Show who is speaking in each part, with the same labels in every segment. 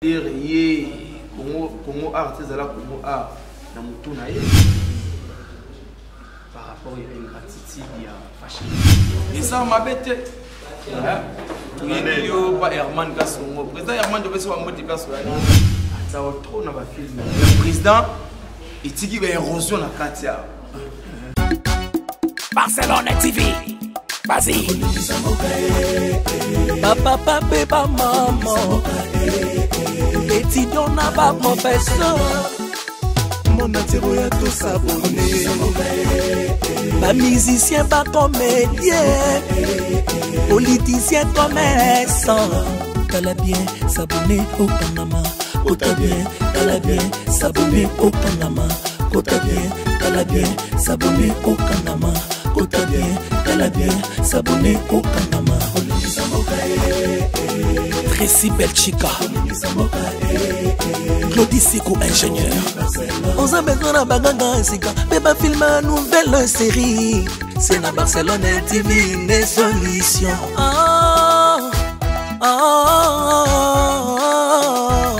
Speaker 1: Dire ye Congo Congo art ezala Congo art na mutu na ye par rapport ya ingratitude ya Fashi. Eza mabe te. Toyebi yo pa Herman Kasongo. Président Herman topesi ba mbote place wana. Aza trop na ba film. Le président etiki ba érosion na kati ya
Speaker 2: Barcelone TV. Vas-y. Bapapa mpe bamama étudiant na baprofesseur
Speaker 3: monde entier oya tosabone
Speaker 2: bamusicien bacomédien politicien commerçant tala bien sabone okangama kota bien tala bien sabone okangama kota bien tala bien sabone okangama kota bien tala bien sabone okangama Tracy Belchika Claudie Siko ingénieur oza besoin na baganga sika mpe bafilme nouvelle série c'est na Barcelone TV nde solution oh, oh, oh, oh.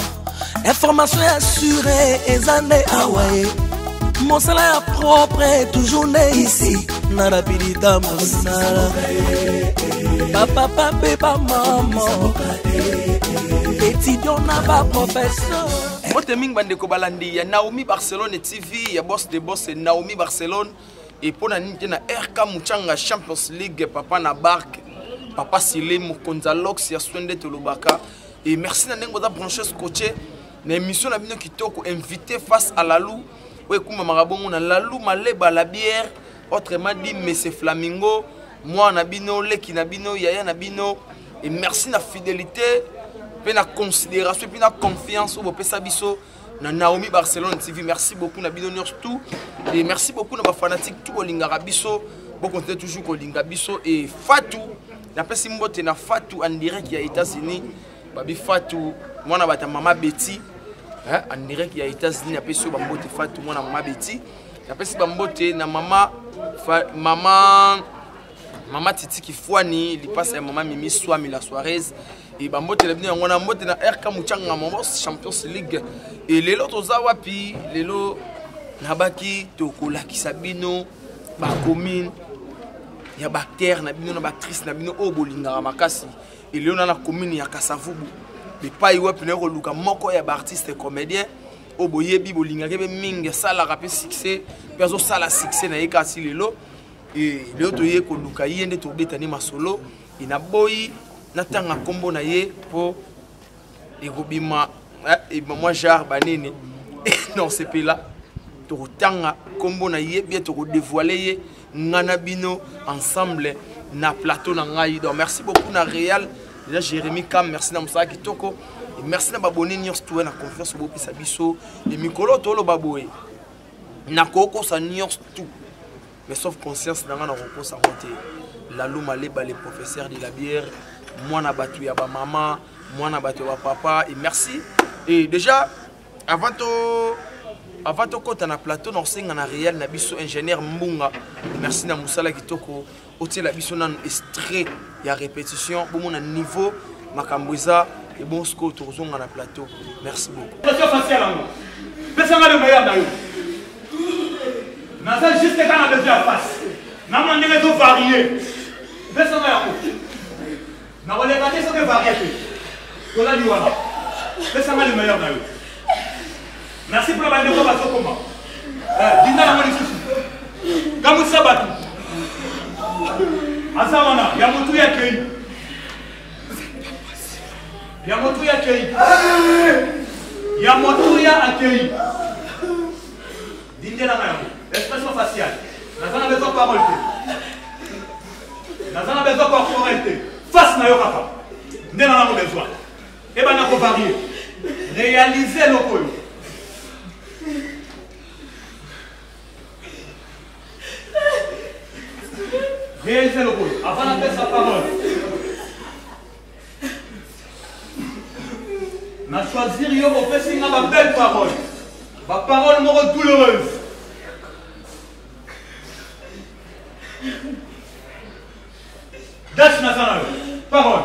Speaker 2: information ya sure eza nde awa ye mosala ya propre toujours nde ici na rapidita mosala bapapa mpe bamama étudiant na baprofesseur
Speaker 1: mbote mingi bandeko balandi ya naomi barcelone tv ya boss de boss naomi barcelone e mpo na nini te na rk muchanga champions league papa na bark papa sile mokonzi ya lox ya soin nde tolobaka e merci na ndenge oza branche scotché na émission na bino kitoko invité face à lalou oyo ekumbamaka bongo na lalou maleba la bière autrement dit monsieur flamingo mwana na bino leki na bino yaya na bino et merci na fidélité mpe na considération mpe na confiance oyo bopesa biso na Naomi Barcelone TV. Merci beaucoup na bino nyonso tout et merci beaucoup na ba fanatique tout bolingaka biso. Bo continuer toujours kolinga biso et Fatou napesi mbote na Fatou en direct ya États-Unis. Babi Fatou mwana bata mama Betty hein, en direct ya États-Unis napesi yo ba mbote Fatou mwana mama Betty. Napesi ba mbote na mama fa, mama mama Titi Kifuani lipasa ya mama Mimi Swami la Suarez e bambote na bino yango wana mbote na rk muchanga mobos champions league e lelo toza wapi lelo nabaki tokolakisa bino bacommune ya baacteur na bino na baactrice na bino oyo bolingaka makasi e lelo na na commune ya kasavubu epai wapi naye koluka moko ya baartiste comédien oyo boyebi bolingaki mpe mingi asalaka mpe succès mpe azosala succès na ye kasi lelo e lelo toye koluka ye nde tobeta nde masolo e naboyi natanga nkombo na ye mpo ekobima eh, ebima mwa genre banini non sepela tokotanga nkombo na ye bien tokodevoile ye nga na bino ensemble na plateau na ngai donc merci beaucoup na real déjà jérémy cam merci na mosala kitoko et merci na babone nyonso tuwe na confiance bopesa biso e mikolo toloba boye nakokosa nyonso tout mais sauf conscience na nga nakokosa yango te lalu maleba le professeur de la bière mwana bato ya bamama mwana bato ya bapapa et merci et déjà avant to avant tokɔta na plateau nakosenga na réel na biso ingénieur mbunga merci na mosala kitoko otiela biso nanu extrait ya répétition bomona niveau makambo eza ebon sikoyo tokozonga na plateau merci beaucoup
Speaker 4: pesanga le meilleur na yo naza juste kaka na besoin ya face namona ndenge ezo varie pesanga yango nakoleka te soki evarie te tolali wana pesanga le meilleur na yo merci mpona bandeko bazokoma eh, dinda yango lisusu kamwisa bato aza wana ya motu ya kei ya motuya akei ya motuya akei dindelanga yango expression faciale naza na besoin parole te naza na besoin corporel te face na yo kaka nde na nango besoin ebanda kovarie réalise eloko oyo réalise eloko oyo avant napesa parole na choisir yo opesi nga ba belle parole ba parole moko douloureuse dash naza na yo parole.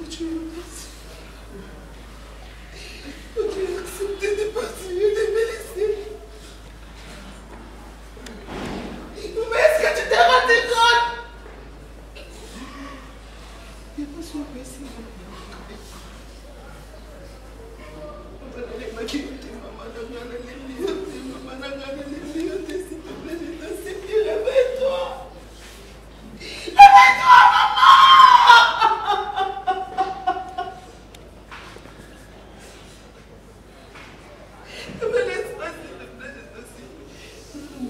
Speaker 3: Tu es parti. Tu as accepté de partir et de me laisser. Mais est-ce que tu t'es rendu compte Il n'y a pas son PC. S'il te plaît, je t'en supplie, réveille-toi. Réveille-toi, maman. Ne me laisse pas, s'il te plaît, je t'en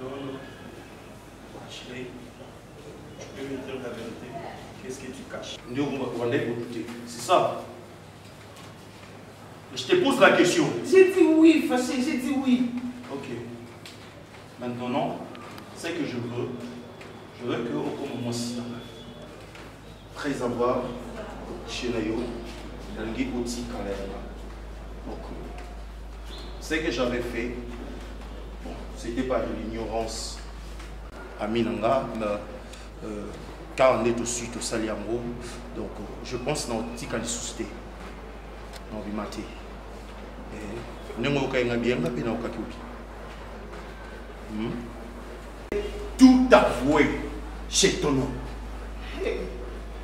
Speaker 5: Non, non. Ashley, tu peux me dire la vérité Qu'est-ce que tu caches C'est ça. Je te pose la question.
Speaker 1: J'ai dit oui, Fâché, j'ai dit oui.
Speaker 5: Ok. Maintenant, ce que je veux, je veux que au moment ci, après avoir chez Nayo, nalingi otikala yanga. Donc, ce que j'avais fait, bon, c'était par l'ignorance. Ami nanga, mais euh, car nde tosui tosali yango, donc je pense na otika lisusu te, na obima te. Ndenge oyokaki nga bien, nga mpe nayokaki obi. Tout avoué chez ton nom.
Speaker 3: Hey.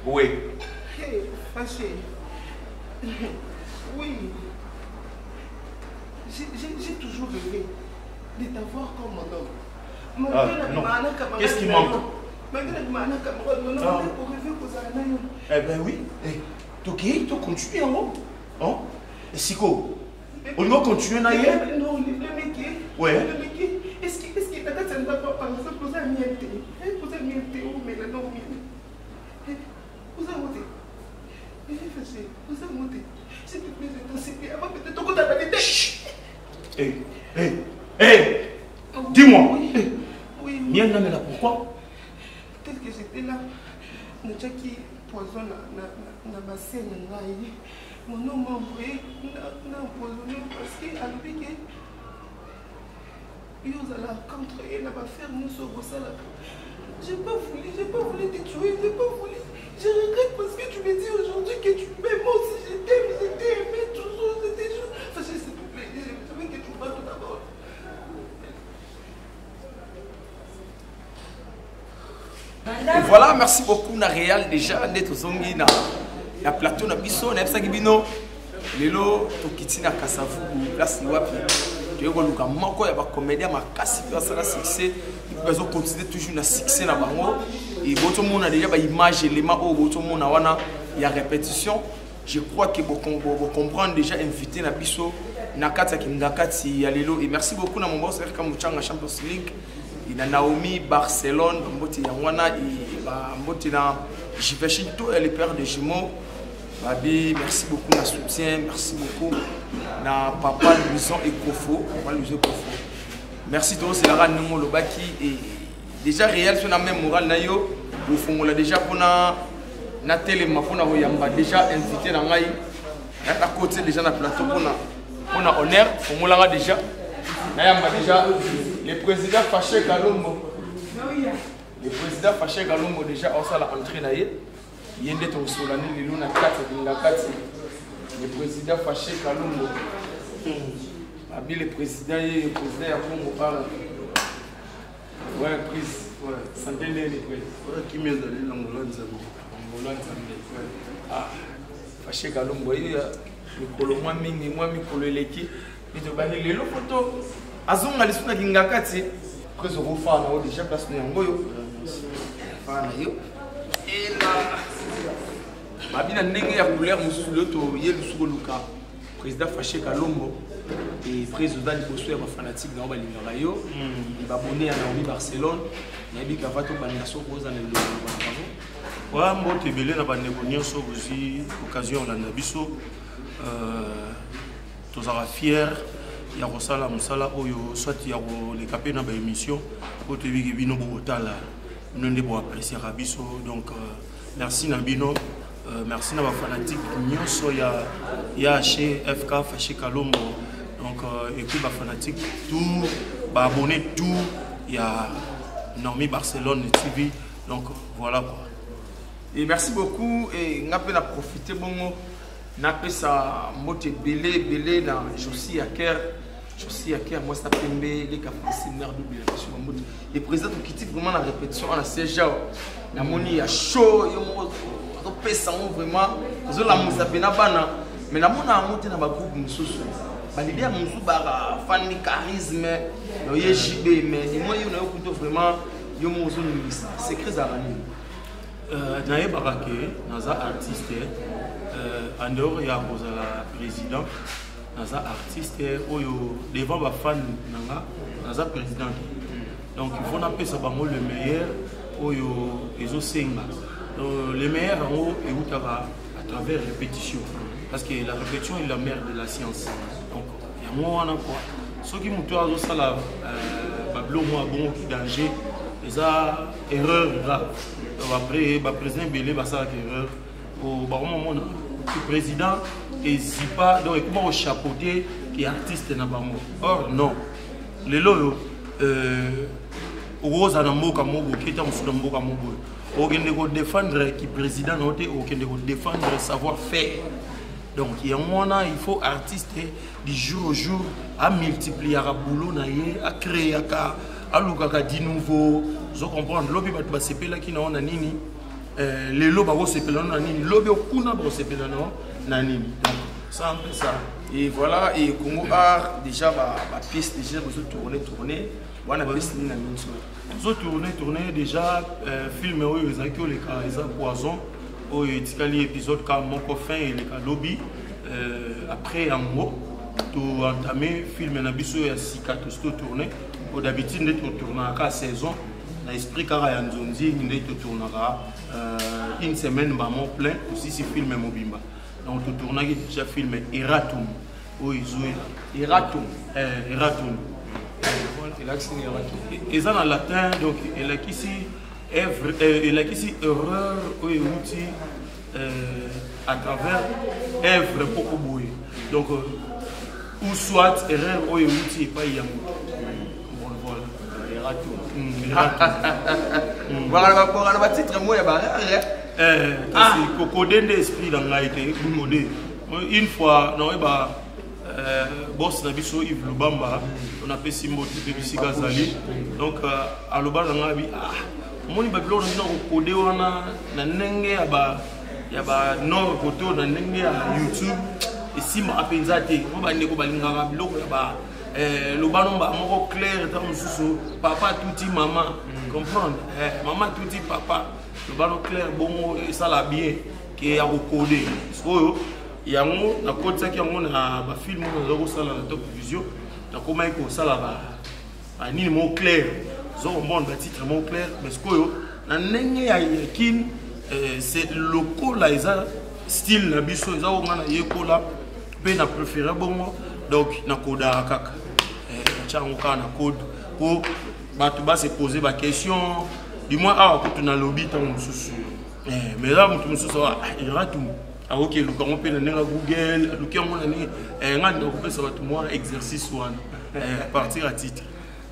Speaker 5: Oui.
Speaker 3: Hey, Fâché. Oui. J'ai toujours rêvé de t'avoir comme mon homme.
Speaker 5: Ah, non. Qu'est-ce qui manque? Ah. Eh ben oui. Eh, tokei tocontinue yango. Hein? Siko. Olingi ocontinue na ye?
Speaker 3: Non, le meke.
Speaker 5: Ouais.
Speaker 3: Le meke. Est-ce que est-ce que na kati ya ndako par exemple oza miel te? Oza miel te omela na omela. Oza yango te. Fâché, oza yango te. S'il te plaît, je t'en supplie. Avant peut-être tokota na te.
Speaker 5: Hey, hey, hey. Dis-moi.
Speaker 3: Oui.
Speaker 5: Hey.
Speaker 3: Oui.
Speaker 5: Miel namela pourquoi?
Speaker 3: Peut-être que j'étais là. Natiaki poison na bassin na ngai. Mon homme m'a envoyé na empoisonné parce que alobi ke yo ozala contre ye na baaffaire nyonso okosalaka. J'ai pas voulu te tuer, j'ai pas voulu. Je regrette parce que tu me dis aujourd'hui que tu m'aimes. Moi aussi je t'aime, je t'ai aimé toujours, je t'ai toujours. Fâché, s'il te plaît, je veux que tu parles tout d'abord.
Speaker 1: Et voilà, merci beaucoup na Real déjà nde tozongi na na plateau na biso na yebisaki bino lelo tokiti na Kasavubu place wapi toyei koluka moko ya bacomédien makasi mpe basala succès mpe bazocontinue toujours na succès na bango e botomona déjà baimage elema oyo botomona wana ya répétition. Je crois que bocomprendre déjà invité na biso na kati ya kingakati ya lelo. Et merci beaucoup na momboso RK Muchanga Champions League et na Naomi Barcelone bambote yango wana et bambote na Jiveshinto et le père de jumeaux Babi, merci beaucoup na soutien, merci beaucoup na papa Louison Ekofo, papa Louison Ekofo. Merci to c'est la ndongo lobaki et déjà réel sur la même morale na yo, bofongola déjà pona na telema pona koyamba déjà invité na ngai na côté déjà na plateau pona pona honneur fongolanga déjà nayamba déjà le président Fâché Kalombo. Le président Fâché Kalombo déjà osala entrée na ye. Ye nde tokosolani lelo na kati ya kingakati. Le président Fâché Kalombo. Abi le président ye président ya Congo parle. Ouais, prise. Ouais, santé ndenge ni prise.
Speaker 5: Ouais, kimia ezali na Angola Nzambe.
Speaker 1: Angola Nzambe. Ouais. Ah, Fâché Kalombo ye mikolo mwa mingi mwa mikolo eleki. Nitobaki lelo foto azonga lisusu na kingakati. Prise okofana na yo déjà place na yango yo. Fana na yo. Ela. Babi na ndenge ya couleur mosusu lelo toye lisusu koluka président Fâché Kalombo et président liboso ya bafanatique na yo balingaka yo babone ya Naomi Barcelone nayebi kava tobanda soki oza na elongo na bango.
Speaker 5: Wa mbote ebele na bandeko nyonso bozwi occasion ya kolanda biso. Tozalaka fier ya kosala mosala oyo, soit ya koleka mpe na baémission oyo toyebiki bino bokotala, bino nde boappréciaka biso. Donc merci na bino, merci na bafanatique nyonso ya chez FK Faché Kalombo. Donc et puis bafanatique tout, baabonné tout ya Naomi Barcelone TV. Donc voilà quoi.
Speaker 1: Et merci beaucoup. Et nga mpe na profite bongo napesa mbote ebele ebele na Josi Aker, Josi Aker, mwasi na pembe, leka Francine, mare double ya biso, bambote. Et président, tokiti vraiment na répétition wana, siège awa, namoni ya chaud, yo moko azopesa yango vraiment, ozolamusa mpe na bana. Mais namona yango te na bagroupe mosusu, baleader mosusu bafandi charisme na oye JB, mais limoi yo na yo kuto vraiment yo moko ozoningisa. Secret ezalaka nini?
Speaker 5: Nayebaka ke naza artiste, en dehors ya kozala président, naza artiste oyo devant bafan na nga naza président te. Donc il faut napesa bango le meilleur oyo ezosenga. Donc, le meilleur yango eutaka à travers répétition, parce que la répétition est la mère de la science. Donc yango wana quoi, soki moto azosala babiloko moko abongo ki danger, eza erreur grave. Donc après, baprésident ebele basalaka erreur, bakomomona ki président ezipa, donc ekoma kochapeauter ki artiste na bango. Or non, lelo oyo okozala na mboka moko, oketa mosusu na mboka moko boye, okende kodéfendre ki président na yo te, okende kodéfendre savoir faire. Donc yango wana, il faut artiste du jour au jour amultipliaka boulot na ye, acréaka, alukaka du nouveau. Ozo comprendre, lobi bato basepelaki na yo na nini, lelo bakosepela na nini, lobi okuna bakosepela na yo na nini. Donc ça, un peu ça.
Speaker 1: Et voilà, et Congo Art déjà ba pièce déjà bozo tourner tourner wana, pièce nini na minso?
Speaker 5: Tozo tourner tourner déjà film oyo ezalaki oleka, eza Poison, oyo etikali épisode ka moko fin eleka lobi. Après yango toentame film na biso ya sika, tosi totourne. Po d'habitude nde totournaka saison na esprit kaka ya nzonzi, nde totournaka une semaine bamo plein, tosisi film mobimba. Donc totournaki déjà film Eratum oyo ezoya.
Speaker 1: Eratum?
Speaker 5: Eratum.
Speaker 1: Elakisi nini, Eratum?
Speaker 5: Eza na latin, donc elakisi œuvre, elakisi erreur oyo euti à travers œuvre moko boye. Donc ou soit erreur oyo euti epai ya moto. Bon, voilà.
Speaker 1: Eratum.
Speaker 5: Eratum.
Speaker 1: Bakana batitre moko ya barare.
Speaker 5: Kasi kokode nde esprit na ngai te, kokode. Une fois naoyeba boss na biso Yves Lubamba, napesi mbote mpe bisika azali. Donc aloba na ngai bi ah, omoni babiloko na bino kokode wana na ndenge ya ba nord kote oyo, na ndenge ya YouTube esimbaka mpenza te. Mo bandeko balingaka biloko ya ba lobano moko clair. Ntango mosusu papa tuti mama, comprendre, mama tuti papa, lobano clair bongo esala bien ke ya kokode. Sikoyo yango nakotisaki yango na bafilm oyo naza kosala na Top Vision. Nakomaki kosala banini moko clair, ozo comprendre, batitre moko clair. Mais sikoyo na ndenge ya Kine, c'est lokola eza style na biso, eza oyo nga nayekola mpe na préféré bongo. Donc nakodaka kaka, natya yango kaka na code mpo bato base pose baquestion. Du moins awa kutu nalobi ntango mosusu, mais eza moto mosusu Eratum akoki eluka yango mpe na ndenge ya Google, aluki yango na ndenge ngai ndinga kopesa bato mwa exercice wana à partir ya titre.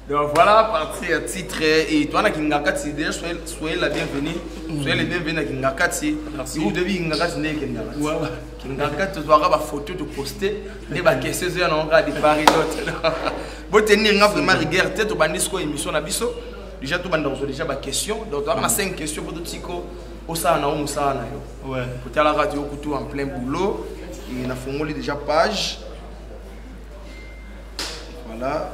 Speaker 1: Donc voilà, partir à titre et toi na Kingakati déjà, soyez la bienvenue. Soyez les bienvenus na Kingakati.
Speaker 5: Merci.
Speaker 1: Vous devez Kingakati ne Kingakati.
Speaker 5: Voilà.
Speaker 1: Kingakati tu ba photo to poster ne ba questions ya na de part et d'autre. Bo tenir nga vraiment rigueur te, to bandi sko émission na biso. Déjà to banda déjà ba question. Donc on a 5 questions pour tiko osala na musala na yo. Kotala radio kutu en plein boulot et na fongoli déjà page. Voilà.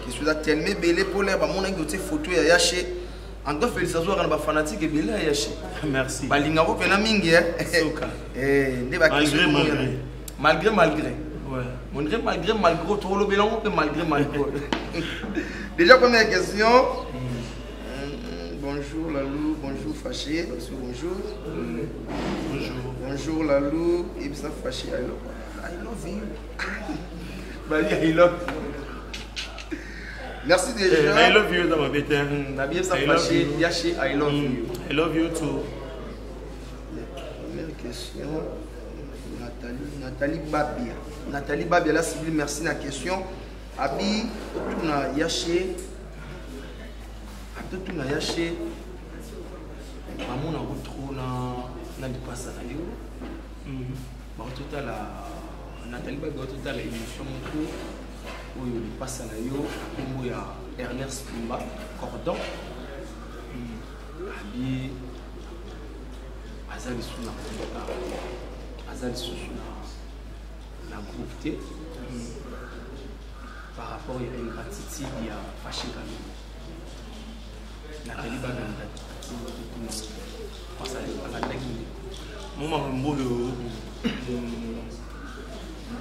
Speaker 1: Question eza tellement ebele mpo lere bamonaki otie photo ya Yache. En tout cas, félicitation kaka na bafanatique ebele ya Yache.
Speaker 5: Merci.
Speaker 1: Balingako mpena mingi.
Speaker 5: Soka.
Speaker 1: Nde.
Speaker 5: Malgré, malgré.
Speaker 1: Malgré, malgré.
Speaker 5: Ouais.
Speaker 1: Malgré, malgré, malgré, tolobela yango mpe malgré, malgré. Déjà, première question. Bonjour Lalou, bonjour Fâché, bonjour.
Speaker 5: Bonjour.
Speaker 1: Bonjour Lalou, Ibsa Fâché, I love you. Bali I love you. Merci déjà.
Speaker 5: I love you eza mabe te.
Speaker 1: Nabiyebisa Fache Yache I love you.
Speaker 5: I love you too.
Speaker 1: Première question. Nathalie, Nathalie Babia. Nathalie Babia, la civile, merci la question. Abi, otuna Yache. Atotuna Yache. Maman, on trop na na lipasa na yo. Baototala Nathalie Babia, baototala émission moko oyo lipasa na yo nkombo ya Ernest Tumba Cordon. Abi aza lisusu na aza lisusu na groupe te par rapport ya ingratitude ya Fache Kalombo. Nathalie Babia alandaki ndeko
Speaker 5: mo makambo oyo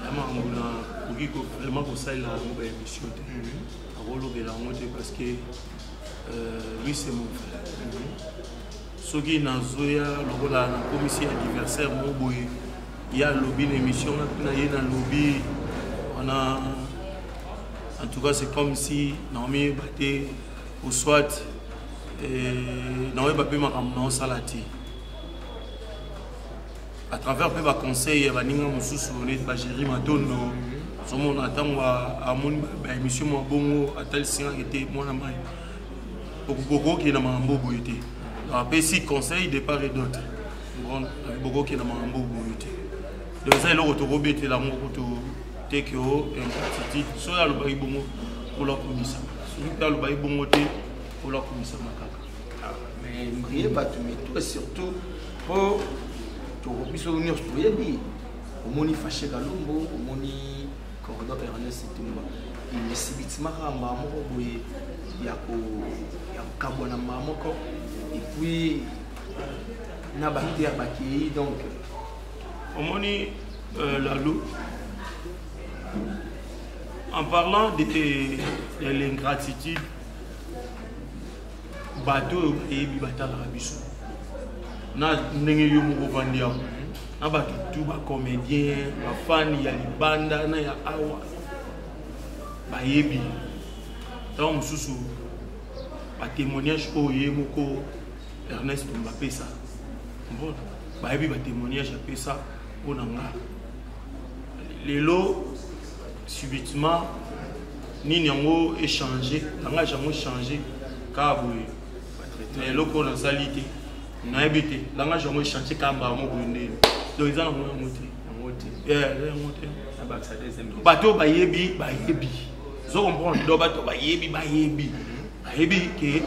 Speaker 5: ya makambo nakoki vraiment kosalela yango baémission te, akolobela yango te parce que lui, c'est mon frère. Soki nazoya lokola nakomisi anniversaire mo boye, ye alobi na émission, nga mpe na ye nalobi wana. En tout cas, c'est comme si naomiyeba te ou soit naoyeba mpe makambo naosala te à travers mpe baconseil ya baninga mosusu neti bagéri Matondo. Ozomona ntango amoni baémission mwa bongo, atalisingaki te mwana mai bokokende na makambo boye te. Apesi conseil de part et d'autre, bokokende na makambo boye te. Donc eza eloko tokobetela yango kutu te ke o ingratitude. Soki alobaki bongo, kola komisama. Soki mpe alobaki bongo te, kola komisama kaka.
Speaker 1: Mais brie bato mitu, et surtout mpo biso nyonso toyebi, omoni Fache Kalombo, omoni Cordon Ernest Tumba, subitement kaka mbala moko boye ya kokabwana mbala moko, et puis na baterre bakei donc.
Speaker 5: Omoni Lalo, en parlant de l'ingratitude, bato oyo bayebi batalaka biso na ndenge yo moko ovandi awa na bato tu, bacomédien, bafani ya libanda na ya awa, bayebi ntango mosusu batémoignage oyo ye moko Ernest bapesa. Bayebi batémoignage apesa mpo na nga. Lelo subitement nini yango échange, langage yango échange kaka boye na eloko oyo nasali te, nayebi te. Langage yango échange kaka mbala moko boye ndeni. Donc eza nango yango te, eza yango te. Bato oyo bayebi, bayebi, ozo comprendre. Donc bato bayebi, bayebi, bayebi ke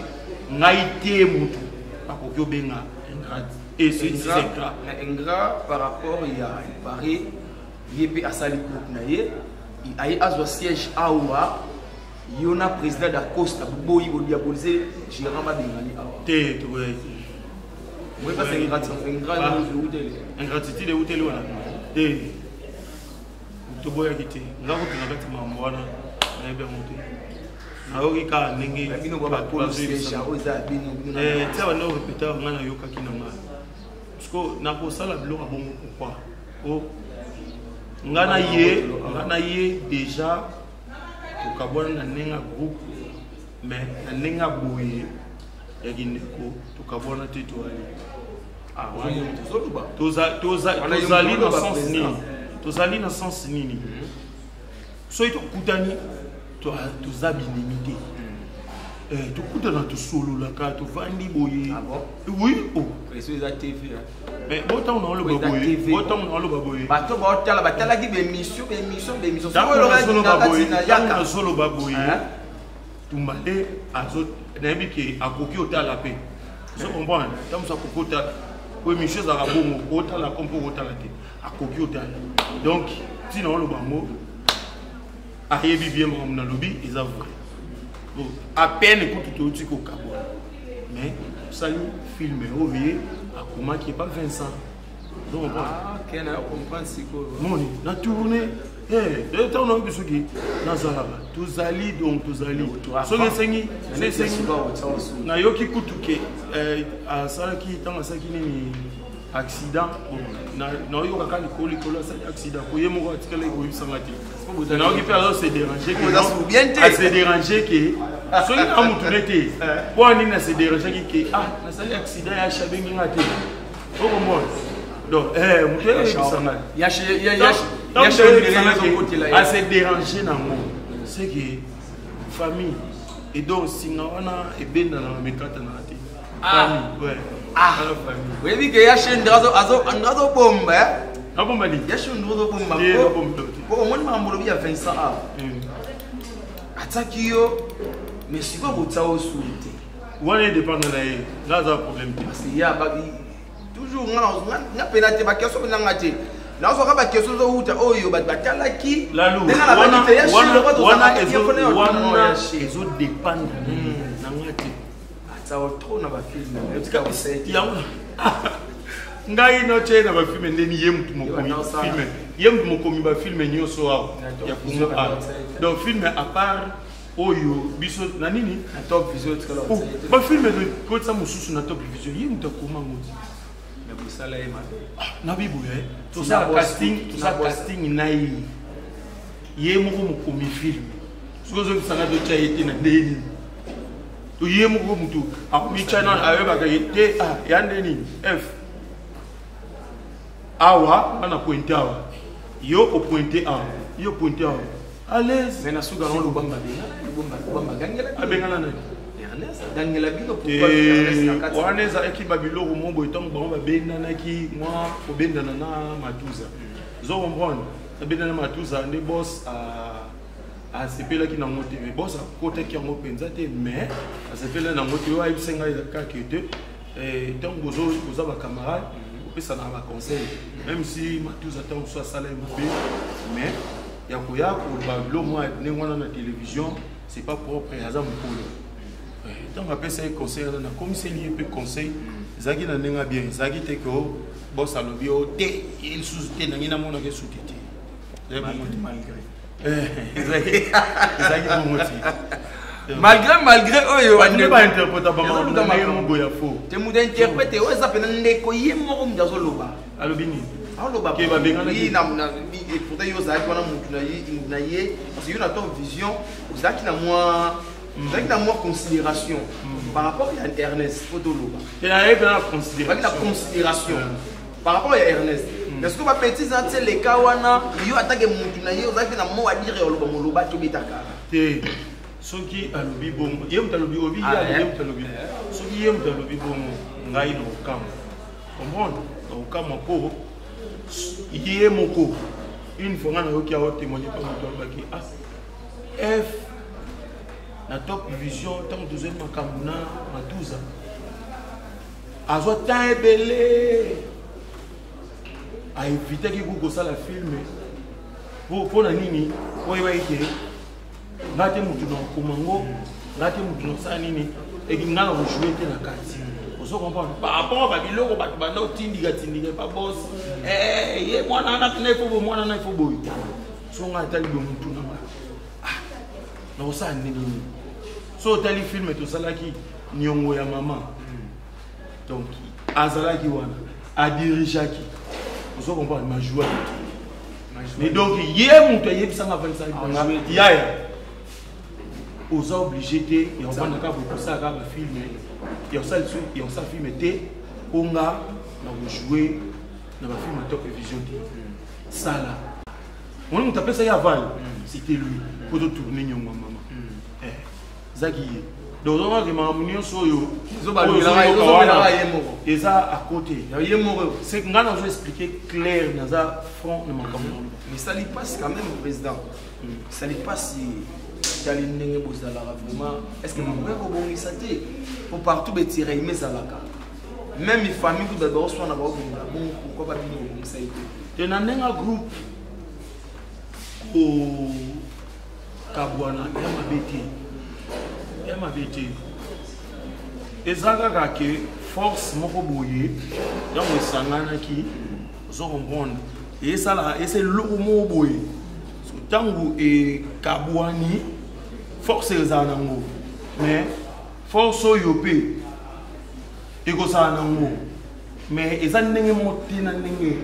Speaker 5: ngai te motu bakoki obenga ingrat et c'est ingrat.
Speaker 1: Na ingrat par rapport ya Paris, ye mpe asali groupe na ye, aye azwa siège awa, yo na président d'Acosta boboyi, bodiabolise gérant, babengani awa.
Speaker 5: Te, toboyaki. Ingratitude euteli wana te, toboyaki te. Nga kutu na kati makambo wana nayebi yango te, nayoki kaka ndenge tia banda orepeta. Nga nayokaki na nga parce que nakosala biloko ya bongo pourquoi? O nga na ye, nga na ye déjà tokabwana na ndenge ya groupe, mais na ndenge ya boye ya kindeko tokabwana te. Toali tozali na sens nini? Tozali na sens nini? Soki tokutani, toza binemi te. Tokutana, tosololaka, tovandi boye. Oui, oh. Mais botango na oloba boye, botango na oloba boye.
Speaker 1: Bato baotala, batalaki bémission, bémission, bémission.
Speaker 5: Ntango nazoloba boye, Tumba nde nayebi ke akoki otala mpe, ozo comprendre. Ntango mosu akoki otala po émission ezalaka bongo, otala ko mpo otala te, akoki otala. Donc ntina oloba yango, ayebi bien makambo nalobi eza vrai. Bon, à peine kutu touti kokabwana, mais osali film oyo ye akomaki epa Vincent. Moni na tourne ntango nayoki soki nazalaka, tozali donc tozali. Soki esengi, nayoki kutu ke asalaki ntango asalaki nini. Accident naoyoka kaka likolo likolo asali accident ko ye moko atikalaki koyebisa nga te. Nayoki mpe azo se déranger ke ase déranger ke soki na mutu ne te mpo ya nini ase dérangeaki ke ah nasali accident ya abengi nga te, okomona. Donc moto ayebisa nga ase déranger nango, c'est que famille et donc singa wana ebendanaka mekatanaka te. Famille, ouais.
Speaker 1: Ah, oyebi ke ya shendre azobomba.
Speaker 5: Abomba nini?
Speaker 1: Ya shendre azobomba po omoni makambo olobi ya Vincent awa atiaki yo, mais sikoyo kotia yo suli te.
Speaker 5: Wana edépendre na ye, nga aza problème te.
Speaker 1: Parce que ya toujours nga pena te baquestion mpe nanga te, nazwaka baquestion ezowuta oyo bato batalaki.
Speaker 5: Wana ezodépendre na nga te.
Speaker 1: Atsawa trop na bafilme.
Speaker 5: Yango ngai notie na bafilme ndeni ye mutu mokomi filme, ye mutu mokomi bafilme nyonso awa ya Congo awa. Donc filme à part oyo biso na nini, bafilme kotisa mosusu na Top Vision, ye mutu akoma ngo. Na biboye tosala casting, tosala casting na ye, ye moko mokomi filme. Soki ozobisanga totya ye te na ndeni, ye moko mutu akomitya nano, ayebaka ye te ya nde nini. F awa nga na pointe awa, yo opointe awa, yo opointe awa, à l'aise.
Speaker 1: Mais na suka nango Lubamba Lubamba gangela.
Speaker 5: Abengana nani?
Speaker 1: Ernest gangela bino.
Speaker 5: Wana ezalaki babiloko mo boye ntango bango babendanaki mwa kobendana na Matuza, ozo comprendre, babendana Matuza nde boss asepelaki nango te. Mais boss akotaki yango mpenza te, mais asepelaki nango te. Oyo ayebisa ngai kaka te, ntango boza bacamarade, opesanaka baconseil, même si Matuza ntango mosusu asala ye mabe, mais ya koya koloba biloko mwa ndenge wana na télévision, c'est pas propre, aza mokolo. Ntango apesa ye conseil wana, nakomiseli ye mpe conseil, ezalaki na ndenge ya bien, ezalaki te ke boss alobi o te, ye lisusu te, nangi namonaka esuki te.
Speaker 1: Malgré
Speaker 5: Ezalaki bongo te.
Speaker 1: Malgré oyo
Speaker 5: bainterpreta bamakambo ya faux.
Speaker 1: Te, moto interprète oyo eza mpena ndeko ye moko moto azoloba.
Speaker 5: Alobi nini?
Speaker 1: Aloba pourtant yo ozalaki wana motu na ye, parce que yo na Top Vision ozalaki na mwa considération par rapport ya Ernest, po toloba
Speaker 5: ozalaki
Speaker 1: na considération par rapport ya Ernest. Est ce que babêtises na tie leka wana, yo atake motu na ye, ozalaki na mot à dire ya oloba moloba tobetaka?
Speaker 5: Te, soki alobi bongo, ye moto alobi, obi ye ye moto alobi. Soki ye moto alobi bongo, ngai na kokamwa, comprendre, na kokamwa mpo ye moko une fois ngai nayoki ao témoigne mpa moto alobaki: ah, F na Top Vision, ntango tozwi makambo na Matuza, azwa temps ebele, aevitaki ku kosala filme. Mpo na nini? Oyebaki ke nga te motu na okoma ngo, nga te motu na osala nini, eki nga na kojoue te na kati, ozo comprendre, par rapport babiloko bato banda otindika tindika epa boss, ye mwana wana pena ifo boye, mwana wana ifo boye. So nga atali boye motu na nga, ah, nakosala ndenge nini? So otali filme tosalaki Niongo ya mama, donc azalaki wana, adirigeaki, ozo comprendre, majouaki te. Mais donc ye moto ayebisanga, avandisaki nga: yaya, oza obligé te ya kovanda kaka boye, kosala kaka bafilme, ya kosala lisusu ya kosala filme te, mpo nga na kojoue na bafilme ya Top Vision te. Sala wana. Moto apesaki aval, c'était lui, po totourne Niongo ya mama, ezaki ye. Donc ozongaki makambo nyonso oyo eza à côté.
Speaker 1: Ye moko.
Speaker 5: C'est nga nazo expliquer clair, naza franc na makambo na oloba.
Speaker 1: Mais esali mpasi quand même, président, esali mpasi. Tali ndenge bozalaka vraiment, est ce que makoki kobongisa te? Po partout betiraime ezalaka, même famille kutu bato baoswana, baobongela bongo, pourquoi babino kobongisa ye te?
Speaker 5: Te, na ndenge ya groupe, kokabwana ya mabe te, ya mabe te. Eza kaka ke force moko boye ntango esanganaki, ozo comprendre, esala esa eloko moko boye. Ntango ekabwani, force ezala nango, mais force oyo mpe ekozala nango. Mais eza ndenge moko te na ndenge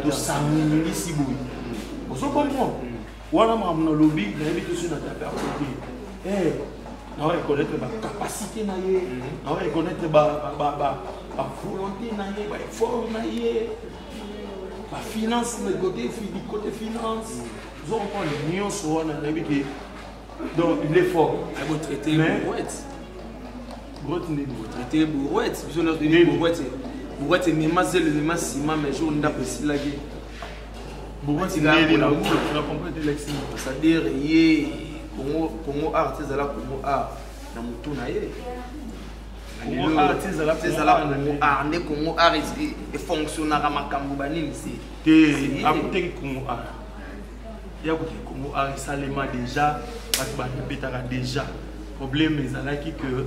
Speaker 5: tosangisi boye, ozo comprendre wana makambo nalobi. Nayebi te soki na tape à côté. Na reconnaître bacapacité na ye, na reconnaître bavolonté na ye, baeffort na ye, bafinance, côté côté finance, ozo comprendre nyonso wana. Nayebi ke donc il est fort.
Speaker 1: Traité brouette.
Speaker 5: Brouette nde
Speaker 1: traité brouette. Biso nyonso toyebi brouette. Brouette emema zelo, emema nsima, mais jour ndako esilaki.
Speaker 5: Brouette nde na comprendre lexi.
Speaker 1: C'est-à-dire ye Congo, Congo Art ezala Congo Art na motu na ye.
Speaker 5: Congo Art ezala
Speaker 1: ezala Congo Art nde Congo Art efonctionnaka makambo banini se.
Speaker 5: Te, akuteki Congo Art ya koki. Congo Art esalema déjà, bato barepetaka déjà. Problème ezalaki que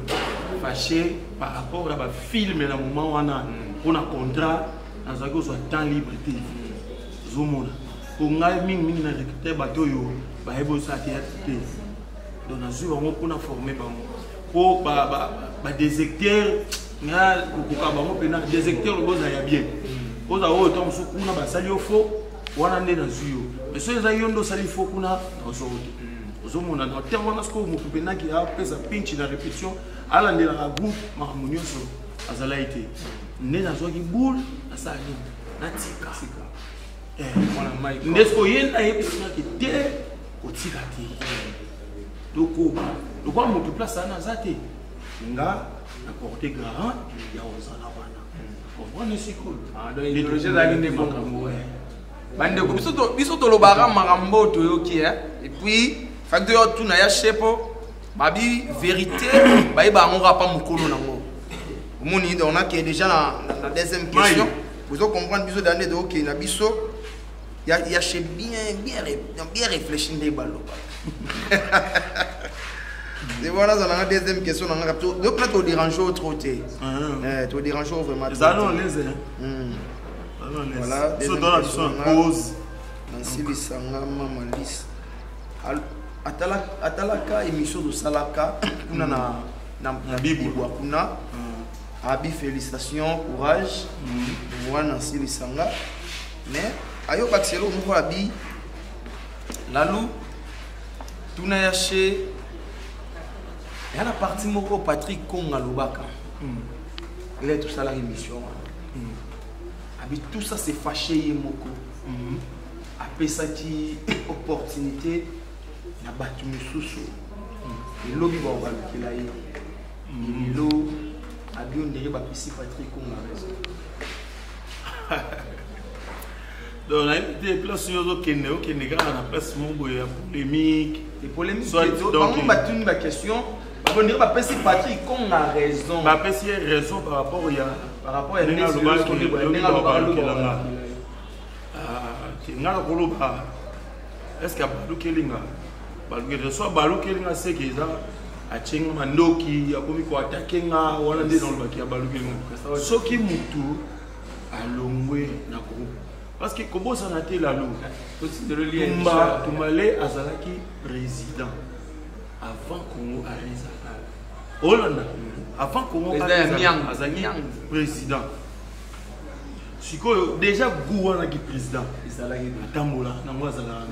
Speaker 5: Fâché par rapport ya bafilme na moment wana, mpona contrat nazalaki kozwa temps libre te. Ozomona po ngai mingimingi na recruter bato oyo bayebi osala théâtre te, donc nazwi bango mpona former bango, mpo badésecteur nga kokoka bango mpena désecteur ozala ya bien, ozala oyo ntango mosusu kuna basali yo faux wana nde nazwi yo. Mais soki eza yo nde osali faux kuna, nazwa yo te. Ozomona na ntango wana sikoyo motu mpendaki apesa pinchi na répétition, alandelaka groupe, makambo nyonso azalaki te. Nde nazwaki boule, nasala nini? Natika nde sikoyo ye nayebisingaki te kotika te, tokoba lokola motu place wana aza te, nga na porte garant ya kozala wana. Comprendre sikoyo.
Speaker 1: Ezalaki nde makambo. Bandeko, biso tolobaka makambo toyoki. Et puis faki toyo tuna ya shepo babi vérité, bayeba yango kaka pa mokolo nango. Omoni, donc nakende déjà na deuxième question. Bozo comprendre biso dande tokokende na biso ya chez bien bien bien réfléchi nde baloba. C'est voilà, ça la deuxième question na nga. Donc là to dérange trop te. To dérange vraiment.
Speaker 5: Ezalo leze.
Speaker 1: Voilà.
Speaker 5: So dans la pause.
Speaker 1: Nasilisanga mama Lise atalaka émission tosalaka kuna na Bibwa kuna. Abi félicitation, courage wana nasilisanga. Mais ayokakisa eloko moko, abi lalu tuna ya che ya na parti moko. Patrick Konga alobaka ele tosalaka émission wana, abi tout ça c'est Fâché ye moko apesaki opportunité na bato misusu, elobi bao balukela ye lelo. Abi ondenge bapesi Patrick Konga raison.
Speaker 5: Donc nayebi te place oyo ozokende, okende kaka na place moko boye ya polémique.
Speaker 1: Polémique, bango batuni baquestion, babondenge bapesi Patrick Konga raison.
Speaker 5: Bapesi ye raison par rapport ya
Speaker 1: par rapport ya
Speaker 5: ndenge alobaki. Nga nakoloba, est ce que abalukeli nga? Balukeli so, abalukeli nga seke eza atie nga mandoki, akomi koattaquer nga wana nde nalobaki abalukeli nga. Soki mutu alongwe na groupe, parce que kobosana te lalo Tumba Tumbale azalaki président avant Congo Areza. Olanda, avant Congo azalaki président. Sikoyo déjà gu wana ki président atambola nango, azalaka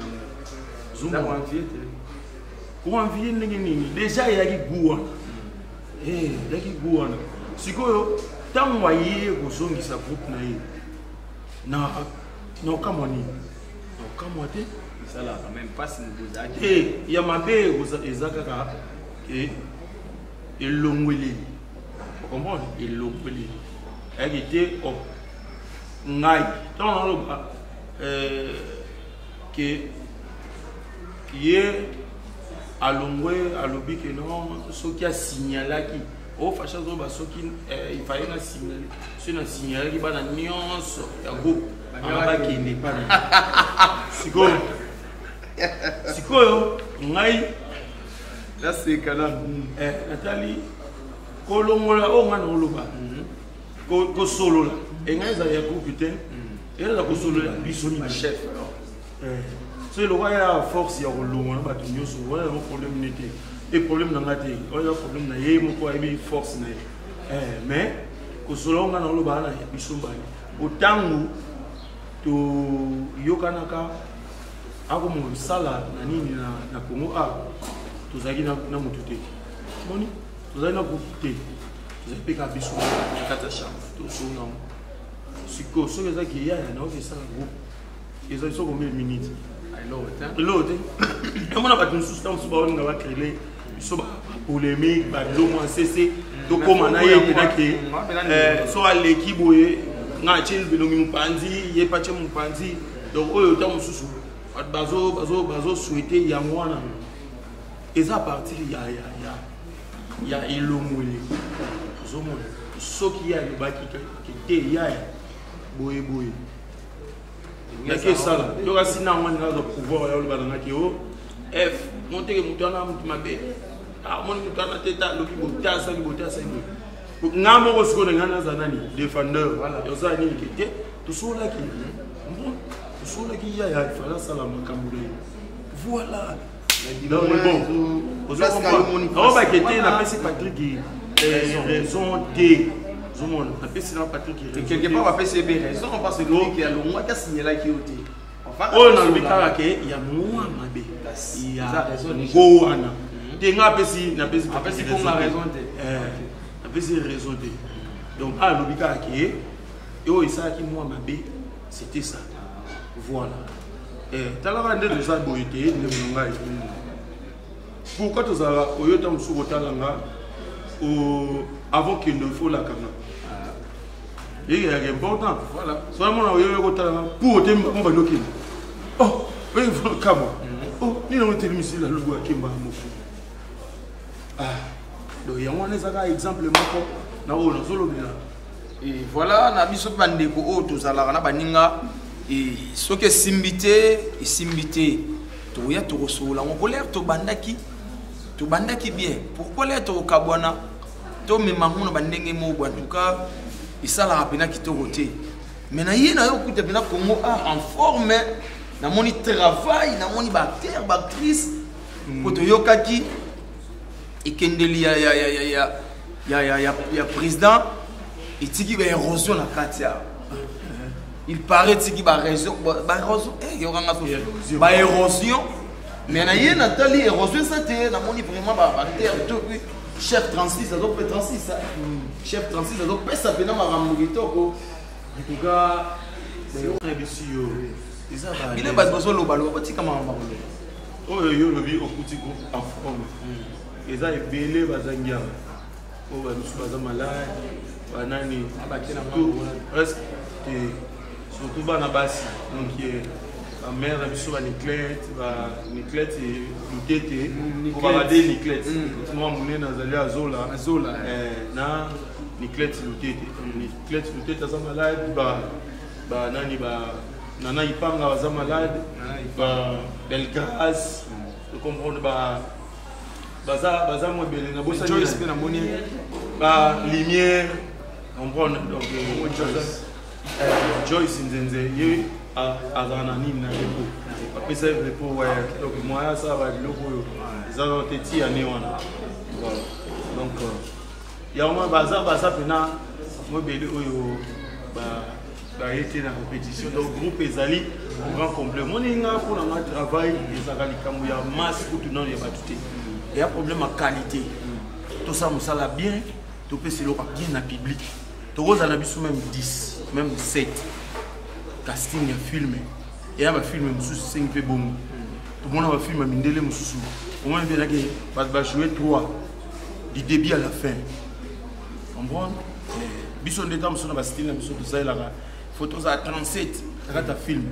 Speaker 5: nango koenvie ndenge nini? Déjà eyaki gu wana, eyaki gu wana. Sikoyo ntango aye kozongisa groupe na ye, na okamwa nini? Na okamwa te. Te, ya mabe eza kaka elongweleli, comprendre, elongweleli ayaki te. Ngai ntango naloba ke ye alongwe, alobi ke non, soki asignalaki o Fâché azoba, soki ifale na signale, soki na signalaki bana nyonso ya groupe anga bakende pana. Sikoyo ngai
Speaker 1: naseka nanu.
Speaker 5: Natali kolongola oyo ngai naoloba, kosolola engai ezala ya groupe te, ezala kosolola biso
Speaker 1: chef.
Speaker 5: So eloko ya force ya kolongwa na bato nyonso wana, yango problème ne te, e problème na nga te, wana eza problème na ye moko, ayebi force na ye. Mais Kosolola nga na oloba wana ya biso mbale. Otango toyokanaka akoma kosala na nini na Congo a tozalaki na motu te. Moni tozalaki na groupe te. Tozalaki mpe kaka biso na kati ya chambre tosolola yango. Sikoyo soki ezaki eyaya nayoki esala groupe ezali soki combien de minutes? Eloko te. Namona bato mosusu ntango mosusu baolinga bacrele biso bapolémique babiloko mwa sese tokóma na ye mpena ke so aleki boye nga atie elongi mopanzi ye mpe atie mopanzi. Donc oyo ntango mosusu bato bazosouhaite yango wana eza partir ya elongweli. Ozomona soki ye alobaki ke te yaya boye boye naki esala yoka sina yango ngai nazwa pouvoir ya oloba na ngaki o f monteke moto wana moto mabe amoni moto wana te ta alobi boye te asali boye te asali boye. Nga moko sikoyo na ngai naza nani défendeur osala nini ke te tosololaki tosololaki yaya ifale asala makambo na ye. Voilà. Donc bon, ozobake te napesi Patrick raison te. Ozomona napesi na Patrick
Speaker 1: quelque part bapesi ye mpe raison parce que lobi alongwaki asignelaki yo te.
Speaker 5: Oyo nalobi kaka ke ya mwa mabe ya ngo wana te nga apesi napesi
Speaker 1: raison te.
Speaker 5: Napesi raison te. Donc alobi kaka ke oyo esalaki mwa mabe, c'était ça. Voilà. Talaka nde toza boye te ndeko na ngai. Pourquoi tozalaka oyo ta mosusu kotala nga avant kende ifo olakanga eyeyaka important. So namona oyo kotala nga pour ote mo bandi okende oh oyo kamwa oh nini yango etelemisi la logo akemba moko. Ah donc yango wana ezaka exemple moko na oyo nazolobela.
Speaker 1: Et voilà, na biso mpe bandeko oyo tozalaka na baninga, soki esimbi te esimbi te, tokoya tokosolola yango. Po l'heure tobandaki tobandaki bien, pourquoi l'heure tokokabwana tomema yango na bandenge moko? En tout cas esalaka mpena kitoko te. Mais na ye na yo okuta mpena Congo Art en forme, namoni travail, namoni baacteur baactrice po toyokaki ekendeli ya président etiki baérosion na kati awa. Il paraît etiki baérosion, yokanga so baérosion. Mais na ye natali érosion eza te, namoni vraiment baacteur to chef 36 azope 36, chef 36 azopesa mpena makambo kitoko.
Speaker 5: En tout cas nayebisi yo eza
Speaker 1: bino bato bazolobaloba, botika makambo koloba.
Speaker 5: Oyo yo olobi okuti groupe en forme, eza ebele bazangi awa oyo bamisu baza malade banani presque te, surtout bana basi. Donc bamare na biso baniclete baniclete lutete bade niclete mwa monene azali azola na Niclete Lutete. Niclete Lutete aza malade, banani ba Nana Ipanga baza malade, ba Belgrace comprendre ba baza baza mwa ebele na bosani
Speaker 1: Joyce mpe namoni
Speaker 5: ba lumière comprendre. Donc Joyce Nzenze ye azala na nini na repos, bapesa ye repos. Ouais, donc moyen asala babiloko oyo eza nano te ti ane wana. Voilà, donc yango baza baza mpena mo ebele oyo baye te na répétition. Donc groupe ezali grand complet. Omoni nga mpo na nga travail ezalaka likambo ya masse kutu nano ya bato te, eya problème ya qualité. Tosala mosala bien, topesa eloko ya bien na public. Tokozala na biso même 10 même 7 casting ya film, eya bafilme mosusu esengi mpe bongo. Tomona bafilme ya mindele mosusu, omoni mpe ezalaki bato bajoue 3 du début à la fin, comprendre. Biso nde ta mosusu na bastyle na biso tosalelaka, faut tozala 37 na kati ya film,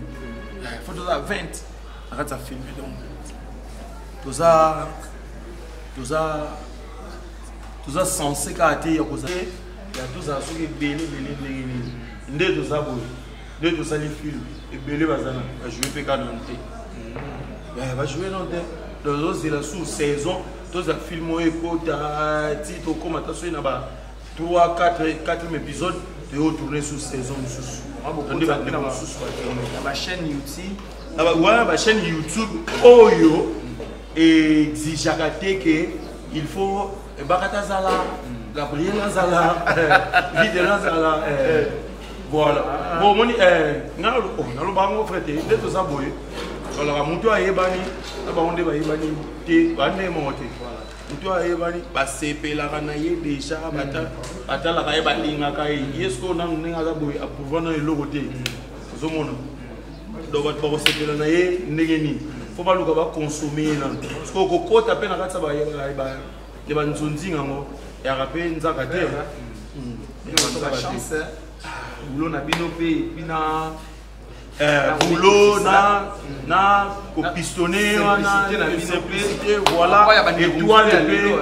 Speaker 5: faut tozala 20 na kati ya film. Donc toza censé kaka te ya kozala ya tozala soki ebele ebele ndenge nini. Nde toza boye nde tosali film ebele baza na bajoue mpe kaka nano te, bajoue nano te. Tozozela sous saison tozala film oyo ekota ti tokóma ta soki na ba 3 4 4e épisode, toyo tourner sous saison mosusu nde bandeko mosusu batourne
Speaker 1: na bachaîne YouTube.
Speaker 5: Wana bachaîne YouTube oyo exigeaka te ke il faut Ebakata azala, Gabriel azala, Videl azala. Voilà. Bon, omoni, nga naloba yango frère te, nde toza boye. Tolaka moto ayebani, na bango nde bayebani te, bande moko te. Moto ayebani, basepelaka na ye déjà, batalaka ye, balingaka ye. Ye sikoyo nanu ndenge aza boye, aprouva nanu eloko te. Ozomona? Donc bato bakosepela na ye ndenge nini? Fo baluka bakonsome ye nanu. Parce que okokota mpe na kati ya banzonzinga yango, yaka mpe nzaka te.
Speaker 1: Chance boulot na bino mpe epuis na
Speaker 5: boulot na kopistonne wana, simplicité, voilà. Étoile mpe,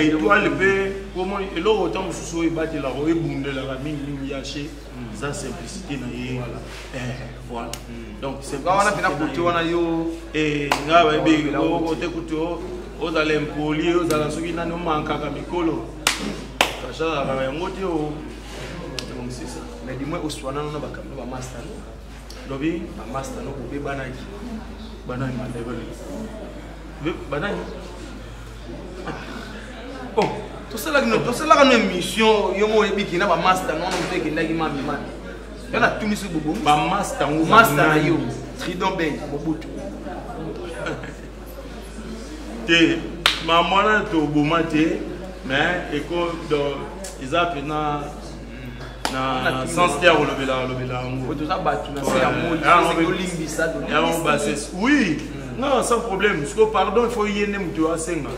Speaker 5: étoile mpe komoni eloko ta mosusu oyo ebatelaka, oyo ebundelaka mingimingi ya che, eza simplicité na ye. Voilà, donc
Speaker 1: wana mpena kote wana yo.
Speaker 5: Nga bayebi kote kutu ozala impoli, ozala soki nani, omankaka mikolo, kachalaka yango te o.
Speaker 1: Donc c'est ça. Mais du moins oswana no bakambo bamaster no.
Speaker 5: Lobi?
Speaker 1: Bamaster no bobebanaki.
Speaker 5: Banani? Banani?
Speaker 1: Oh, tosalaka no émission, yo mo oyebiki na bamaster no wana, moto ekendaki mami mami, yo natuni soki bobomi.
Speaker 5: Bamaster ngo?
Speaker 1: Master na yo Tridon Bay Mobutu.
Speaker 5: Te, mama wana toboma te, mais eko eza mpena na sens te ya kolobela kolobela yango.
Speaker 1: Toza bato na se ya moi, olimbisa.
Speaker 5: Yango bassesse, oui, non, sans problème. Parce que pardon, il faut ye nde moto asenga,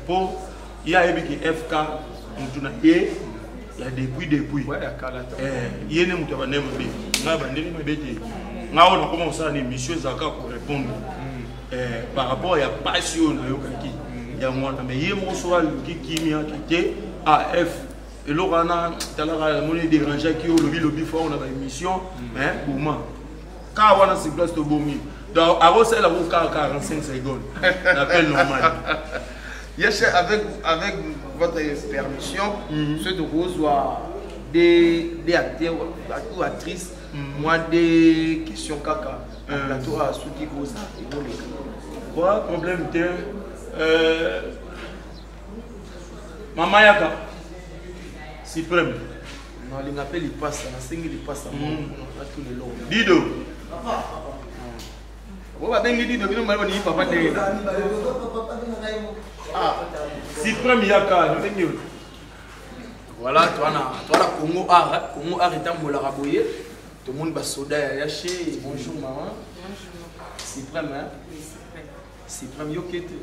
Speaker 5: mpo ye ayebi ke FK motu na ye ya depuis ye nde moto abandeli mabe. Ngai bandeli mabe te. Ngai oyo nakoma kosala na émission ezalaka korépondre par rapport ya pasi oyo nayokaki yango wana. Mais ye moko soki aluki kimia te, af eloko wana talaka, namoni edérangeaki yo, olobi lobi fort na baémission, mais boma kaka wana sur place, tobomi. Donc akosalela ko kaka 45 secondes na peine normal.
Speaker 1: Yes, avec votre permission, ceux de reçoit des acteurs ou actrices, moi des questions kaka, plateau à ceux qui osent.
Speaker 5: Quoi, problème te. Mama yaka suprême.
Speaker 1: Nalinga mpe lipasa, nasengi lipasa natuna eloko.
Speaker 5: Dido.
Speaker 1: Bo babengi Dido, bino mbali boningi papa ndenge.
Speaker 5: Suprême yaka, nabengi yo.
Speaker 1: Voilà, towana Congo Art, Congo Art etambolaka boye, tomoni basoda ya Yashe. Bonjour maman. Suprême, hein? Suprême, yoke te,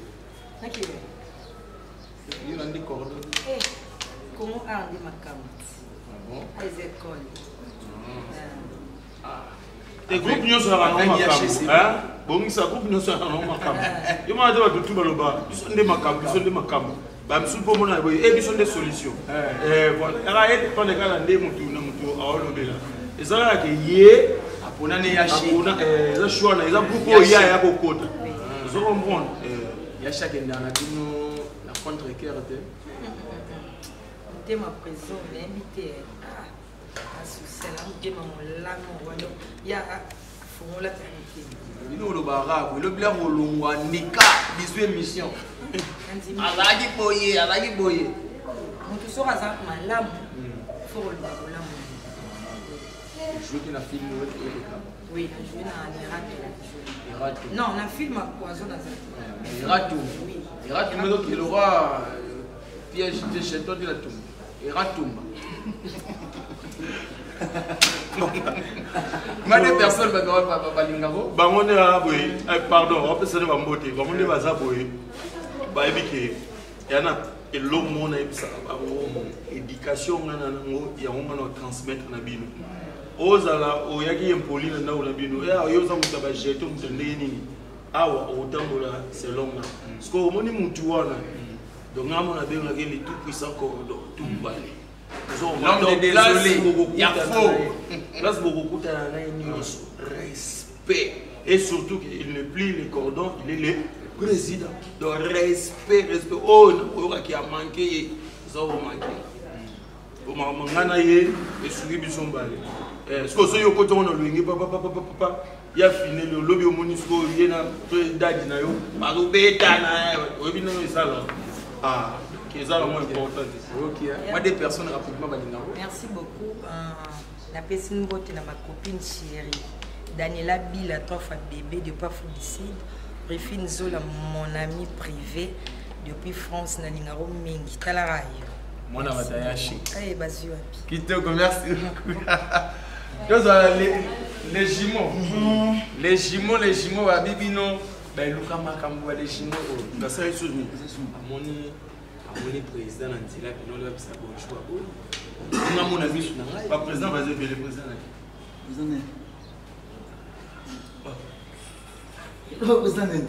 Speaker 1: yo nandi cordon.
Speaker 6: Congo Art nde makambo. Eza école.
Speaker 5: Te, groupe nyonso yaka nango makambo. Bongisa groupe nyonso yaka nango makambo. Yo mona te, bato tu baloba biso nde makambo, biso nde makambo. Bamisusu mpo mona boye e biso nde solution. Voilà, yaka edépendre kaka nde motu na motu aolobela. Eza kaka ke ye
Speaker 1: apona ne Yashe.
Speaker 5: Eza choix na, eza groupe oyo ye aya kokota, ozo comprendre?
Speaker 1: Yashe akendaka na bino na contre cœur te?
Speaker 6: Motema prison, nayebi te, asusela motema molamu wana ya afongola ta motema.
Speaker 1: Bino olobaka boye, elobi ya kolongwa ndika bizu émission, azalaki boye, azalaki boye.
Speaker 6: Moto soki aza malamu, fo koloba bolamu.
Speaker 1: Joué na film oyo eleka?
Speaker 6: Oui, na joué na Erato.
Speaker 1: Erato?
Speaker 6: Non, na film ya Poison naza.
Speaker 1: Erato?
Speaker 6: Oui.
Speaker 1: Erato mezoki elokwa piège te chez toi te, la tumba Eratumba nga nde personne balingako.
Speaker 5: Bango nde kaka boye, pardon, bapesa nde bambote. Bango nde baza boye, bayebi ke ya na eloko moko nayebisaka bango, éducation nga na nango, yango nga na transmettre na bino. Ozala oyaki impoli na ndako na bino, yo oza moto ya bajeton, moto ya ndenge nini, awa okotambola selon nga. Parce que omoni mutu wana, donc nga mona abengaki le tout puissant cordon tumbale.
Speaker 1: L'homme de désolé, ya faux.
Speaker 5: Place bokokutana na ye nyonso, respect. Et surtout qu'il ne plie les cordons, il est le président, donc respect, respect. Oyo oyokaki amanke ye, eza omanke makambo ngai na ye esuki biso mbale. Sikoyo soki okoti yango na loyenge papapapapapa ya fineli, olobi omoni sikoyo ye na dadi na yo bazobetana, oyebi ndenge esala. Ah, donc eza nango important te.
Speaker 1: Ok, hein. Moi, des personnes rapidement balingako.
Speaker 6: Merci beaucoup. Euh, napesi mbote na ma copine chérie Daniela Bila, trois fois bébé depuis Afrique du Sud. Rifine Zola, mon ami privé depuis France, nalingako mingi. Talaka yo.
Speaker 1: Mwana batayashi.
Speaker 6: Eh, bazwi wapi?
Speaker 1: Kitoko, merci beaucoup. Tozala les, les jumeaux. Les jumeaux, les jumeaux babi bino baluka makambo ya les jumeaux oyo.
Speaker 5: Nasali susu nini?
Speaker 1: Amoni amoni président na nzela bino olobisa bonjour aboyi. Nga mona misu na ngai.
Speaker 5: Ba président baza ebele président na
Speaker 7: Président nani? Président nani?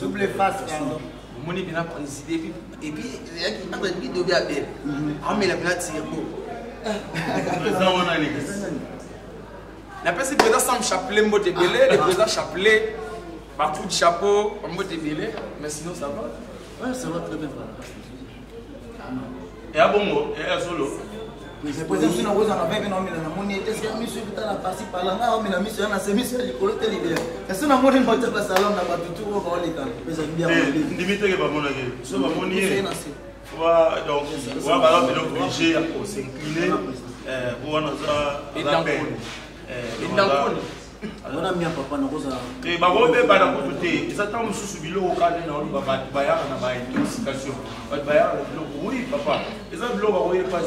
Speaker 3: Double face, pardon.
Speaker 1: Omoni bina président et puis et puis eyaki entre bido bi abel. Amela bina tirbo.
Speaker 5: Président wana eleki.
Speaker 1: Napesi président Sam Chapelet mbote ebele, le président Chapelet ba coup de chapeau mbote ebele, mais sinon ça va.
Speaker 7: Ouais, ça va très bien par la grâce de Dieu.
Speaker 5: Eya bongo, eya solo.
Speaker 3: Président biso nakozala na veve naomela namoni ete eske miso ekutana pasi pala nga omela miso ya na se miso ya likolo te libela esi namoni moto ya salon na bato tu oyo baolekana ezali bien
Speaker 5: ndimi teke bamonaki so bamoni ye wa donc wa baza pene obligé ya kosincline po wana aza peine
Speaker 7: wana mia papa nakozala
Speaker 5: te bakobebana kutu te eza ntango mosusu biloko kaka nde naoloba bato bayaka na baintoxication bato bayaka na biloko oui papa eza biloko bakoyepa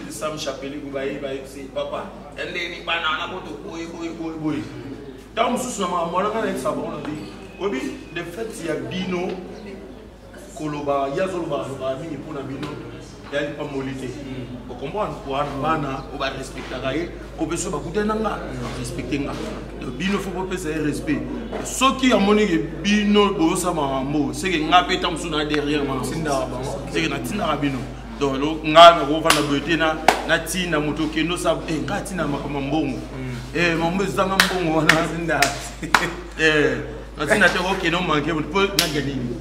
Speaker 5: sam chapeliku bayeba se papa ya ndeni bana na koto boye boye boye boye ntango mosusu na makambo wana ngai nayebisa bango na bi oyebi le fait ya bino koloba ye azoloba alobaka mingi mpo na bino ya lipamboli te hmm. ocomprendre wana bana oyo barespectaka ye oyo mpe soki bakutani na nga barespecte nga donc bino fo bopesa ye respect soki amoni ke bino bozosala makambo seke nga mpe ntango mosusu na derrière seke natindaka bino donc nga nakofanda boye te natinda moto okende osala eh, nga atinda makambo ya mbongo hmm. eh, mambo ezanga mbongo wana eh. natina te okende omanke moto mpo naga nini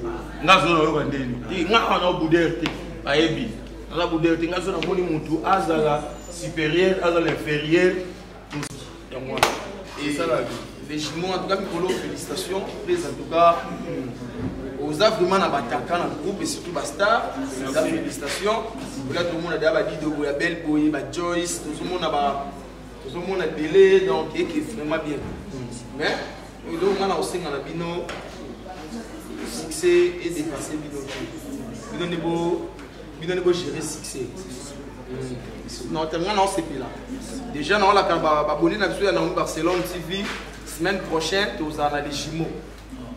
Speaker 5: nga zo nayoka ndeni te nga awa na buder te bayebi naza buder te nga zo namoni motu azala supérieur azala inférieur yango wana
Speaker 1: esala les jumeaux en tout cas mikolo félicitations please en tout cas oza vraiment na bataka na groupe et surtout bastar eza félicitations ola tomona deya badidobo ya belle boye bajoyce tozomona ba tozomona ebele donc eke vraiment bien mais eloko ngai nakosenga na bino succès edepasse bino te bino nde bo bino nde bogere succès hmm. non te ngai naosepela déjà naolaka babone na biso ya naomi barcelone tv semaine prochaine tozala na les jumeaux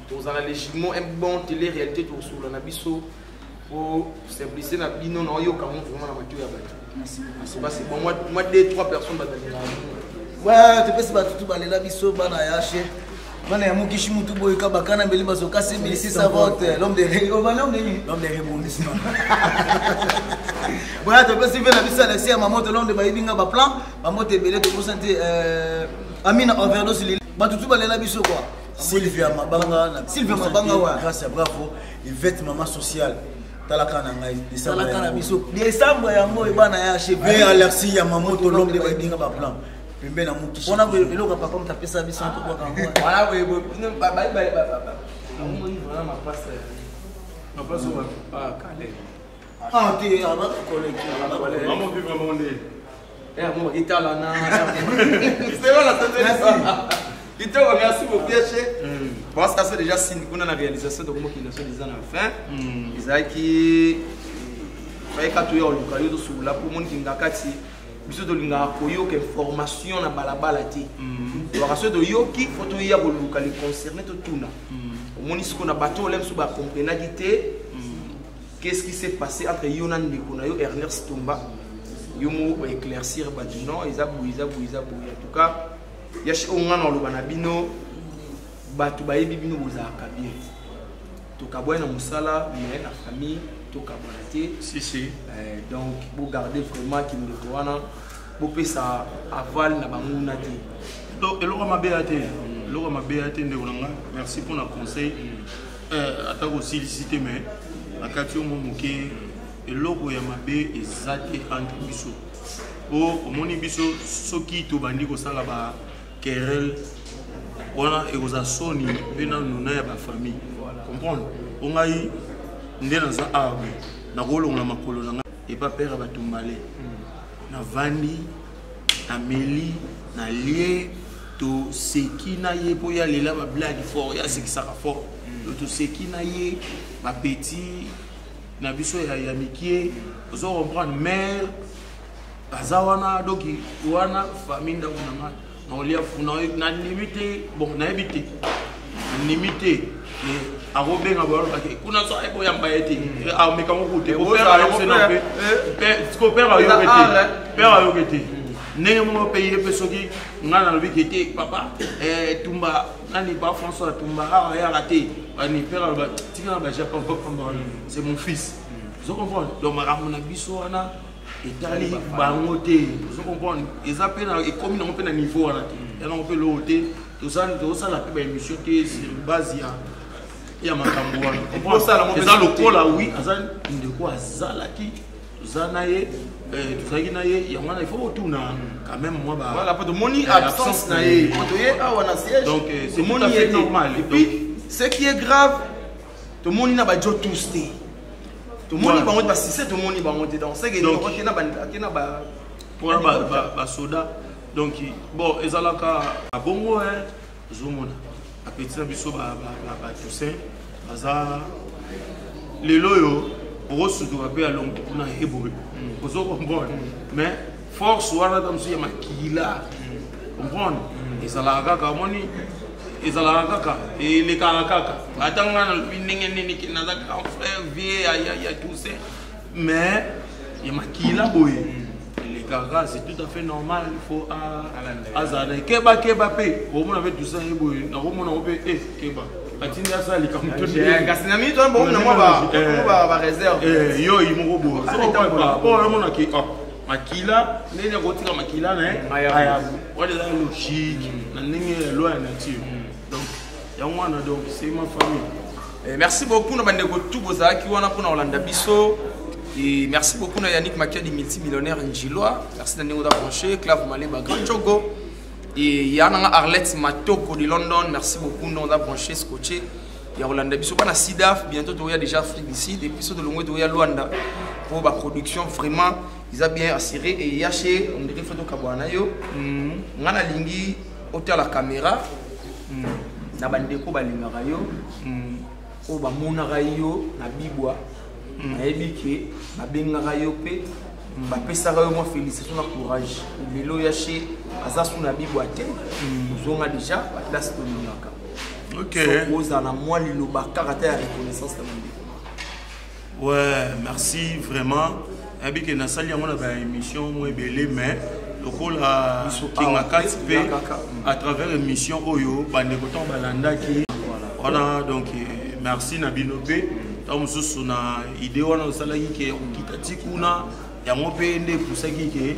Speaker 1: tozala na les jumeaux un bon télé réalité tokosolola na biso po simplicité na bino naoyoka yango vraiment na matoi ya bato c'est bon moi, moi deux trois personnes bazalingaka
Speaker 3: ouais topesi bato tu balela biso bana ya she bana ya mukishi mutu boye ka bakana mbeli bazokasi mbeli savante l'homme de l'homme de
Speaker 7: l'homme de rebondissement
Speaker 3: boya topesi mpe na biso alexi ya mamoto l'homme de bayebi nga baplan bambote ebele tobosani te euh, amina overdose lili bato tu balela biso kua
Speaker 7: sylvia mabanga
Speaker 3: na sylvia mabanga wa
Speaker 7: grâce ya bravo Yvette maman sociale talaka na ngai
Speaker 3: talaka na biso décembre yango ebana ya
Speaker 7: chef Alexis ya mamoto l'homme de badinga ba plan pembe na mutu
Speaker 3: wana eloko papa moto apesa biso tobwaka yango
Speaker 1: wana boye boye ba ba ba ba amoni vraiment mapasa
Speaker 5: mapasa
Speaker 1: ah kale
Speaker 3: ah te aba collègue
Speaker 5: maman vivre vraiment nde
Speaker 1: Eh, mo itala na. C'est bon la tête. Kitoko, merci beaucoup Yache. Bon, ça c'est déjà signe kuna na réalisation de comment qu'il nation des na fin. Ezalaki fallait ka toya oluka yo tosolola mpo omoni kinga kati biso tolingaka koyoka information na balabala te tolaka soki toyoki fo toya koluka le concerné totuna omoni sikoyo na bato oyo mosusu bacomprenaki te Qu'est-ce qui s'est passé entre yo na ndeko na yo Ernest Tumba yo moko éclaircir bato non eza boye eza boye eza boye en tout cas ya oyo nga na oloba na bino bato bayebi bino bozalaka bien tokabwani na mosala mais na famille tokabwana te
Speaker 5: si si
Speaker 1: euh, donc bogarde vraiment kindeko wana bopesa aval na banguna te
Speaker 5: eloko mabe ya te eloko mabe ya te ndeko na nga merci mpona conseil Eh, ata kosilisi te mais na kati yo mwa moke eloko ya mabe eza te entre biso po omoni biso soki tobandi kosala ba querelle wana ekozala soni mpe na nuna ya bafamille comprendre po ngai Nde naza awa boye, nakolongola makolo na ngai epa père ya batumbale. Navandi, nameli, nalie, toseki na ye mpo ye alela bablague fort, ye asekisaka fort. Donc toseki na ye, bapeti na biso ya, ya mikie, ozo comprendre, mare aza wana, donc wana famille ndako na ngai nakolia funa, nandimi te, bon nayebi te, nandimi te, mais akobenga balobake kuna so ayekoyamba ye te, ameka moko te, père ayoke te, père ayoke te ndenge moko mpe ye mpe soki ngai nalobi ke te papa tumba nani ba François tumba awa ayaka te, bani père aloba tika na bajapon pamba wana, c'est mon fils, ozo comprendre. Donc makambo na biso wana etali bango te, ozo comprendre, eza mpe na ekomi nango mpe na niveau wana te, ya nango mpe loo te, tozosala mpe baémission te sur base ya makambo wana. Eza lokola oui, aza ndeko, azalaki, toza na ye, tozalaki na ye, yango wana il faut otuna quand même mwa ba
Speaker 1: voilà, po tomoni absence na ye, po toye awa na siège,
Speaker 5: donc c'est tout à fait normal.
Speaker 1: Et puis ce qui est grave, tomoni na bajo tous te, tomoni bango te, basise tomoni bango te, donc c'est que okena akena ba
Speaker 5: mpona basoda. Donc bon, ezalaka bongo, ozomona apeti na biso batoussaint baza lelo oyo, okosutuka mpe alongo kuna ye boye, ozo comprendre, mais force wana ta mosusu ya makila, comprendre, ezalaka kaka, omoni, ezalaka kaka, elekaka kaka. Ata nga nalobi ndenge nini ke naza grand frère vie ya Toussaint, mais ya makila boye elekaka, c'est tout à fait normal, il faut azala na keba keba mpe omona mpe Toussaint ye boye, nakomona ngo mpe e keba atindi asala likambo.
Speaker 1: Kasi na minute wana bomona mwa bareserve.
Speaker 5: Yoyi moko boye po omonaki makila ndenge akotika makila na ye ayabu wana, eza logique na ndenge ya loi ya nature. Donc yango wana, donc c'est ma famille.
Speaker 1: Merci beaucoup na bandeko tu bozalaki wana mpona kolanda biso, et merci beaucoup na Yannick Makiadi, multimillionnaire njilois, merci na ndenge oza branché, Clave Maleba, grand jogo, et ya nanga Arlette Matoko de London, merci beaucoup ndenge oza branché, scotché ya kolanda biso. Bana Sidaf, bientôt toya déjà Afrique d'ici, et puis so tolongwe toya Luanda po baproduction vraiment eza bien assuré. Et yache on dirait faut tokabwana na yo, nga nalingi otala caméra na bandeko balingaka yo, oyo bamonaka yo na bibwa, nayebi ke babengaka yo mpe bapesaka yo mwa félicitation na courage. Lelo yache aza su na bibwa te, ozonga déjà baplace tolingaka.
Speaker 5: Ok.
Speaker 1: Ozala na mwa liloba kaka te ya reconnaissance na bandeko.
Speaker 5: Ouais, merci vraiment. Nayebi ke nasali yango na baémission mo ebele, mais lokola kinga kati mpe à travers émission oyo, bandeko ntango balandaki wana, donc merci na bino mpe. Ntango mosusu na idée wana osalaki ke okita ti kuna, yango mpe nde epusaki ke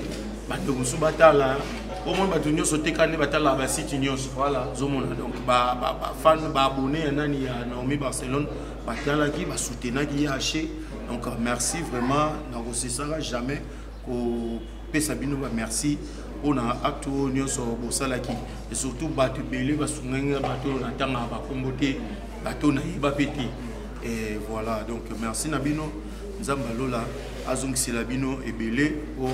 Speaker 5: bandeko mosusu batala. Omoni, bato nyonso teka nde batalaka basite nyonso, ozomona. Donc bafan, baabonné ya nani, ya Naomi Barcelone, batalaki, basoutenaki ye hache. Donc merci vraiment, nakosesaka jamais kopesa bino bamerci mpona acte oyo nyonso bosalaki, et surtout bato ebele basungaki nga, bato oyo natangaka bakombo te, bato oyo nayeba mpe te. Et voilà, donc merci na bino, Nzambe alola azongisela bino ebele po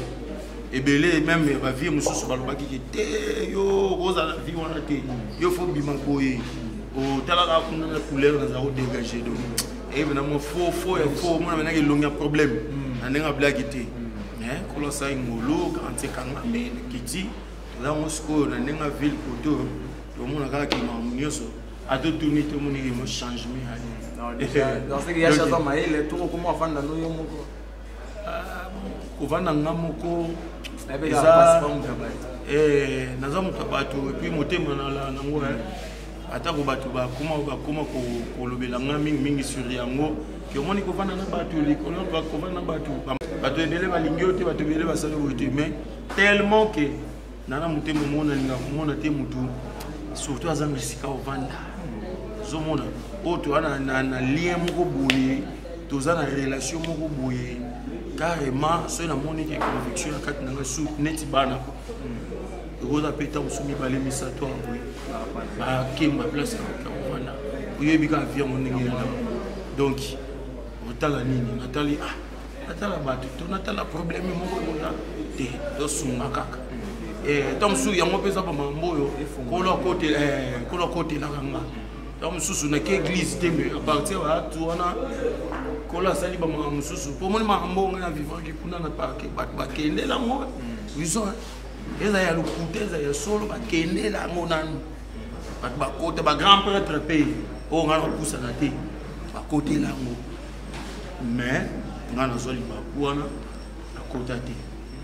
Speaker 5: ebele. Même bavie mosusu balobaki ke te, yo ozala vie wana te, yo faut bima boye, otalaka kuna na couleur naza kodégage. Donc eyebena mwa faux faux ya faux, omona menaki elongi ya problème na ndenge ablaki te, mais kolo asali ngolu, garantie ekangami kiti, toza yango sikoyo na ndenge ya ville koto, tomona kaka ke makambo nyonso atotuni, tomoniki mo changement.
Speaker 1: Yacha aza mayele, tokokoma afanda no yo moko.
Speaker 5: Kovanda nga moko eza naza moto ya bato, et puis motema nango, atako bato bakoma kolobela nga mingimingi sur yango ke omoni kovanda na bato likolo, kovanda na bato, bato ebele balingi yo te, bato ebele basali boye te, mais tellement ke nana motema moko nalinga komona te motu, surtout azanga esika ovanda. Ozomona oyo toza na lien moko boye, toza na relation moko boye carrément. Soki namoni ke conviction ya kati nanga su neti bana, ekoza mpe ntango mosusu mibale misato ya boye bakemba place ya kovanda, oyebi kaka vie yango ndenge yana. Donc
Speaker 7: Otala nini? Natali ah, natala bato to natala problème moko ekoya te, tosunga kaka. Eh, ntango mosusu yango mpe eza bamambo oyo nkolo eh, akotelaka nga. Ntango mosusu nake église te, mais à partir ya bato wana nkolo asali bamakambo mosusu, mpo omoni makambo ngai na vivraki kuna na parke, bato bakendela yango prison eza ya lokuta, eza ya solo, bakendela yango nanu bato bakota, bagrand prêtre mpe oyo ngai nakopusana te, bakotela yango, mais ngai nazwa libaku wana nakota te.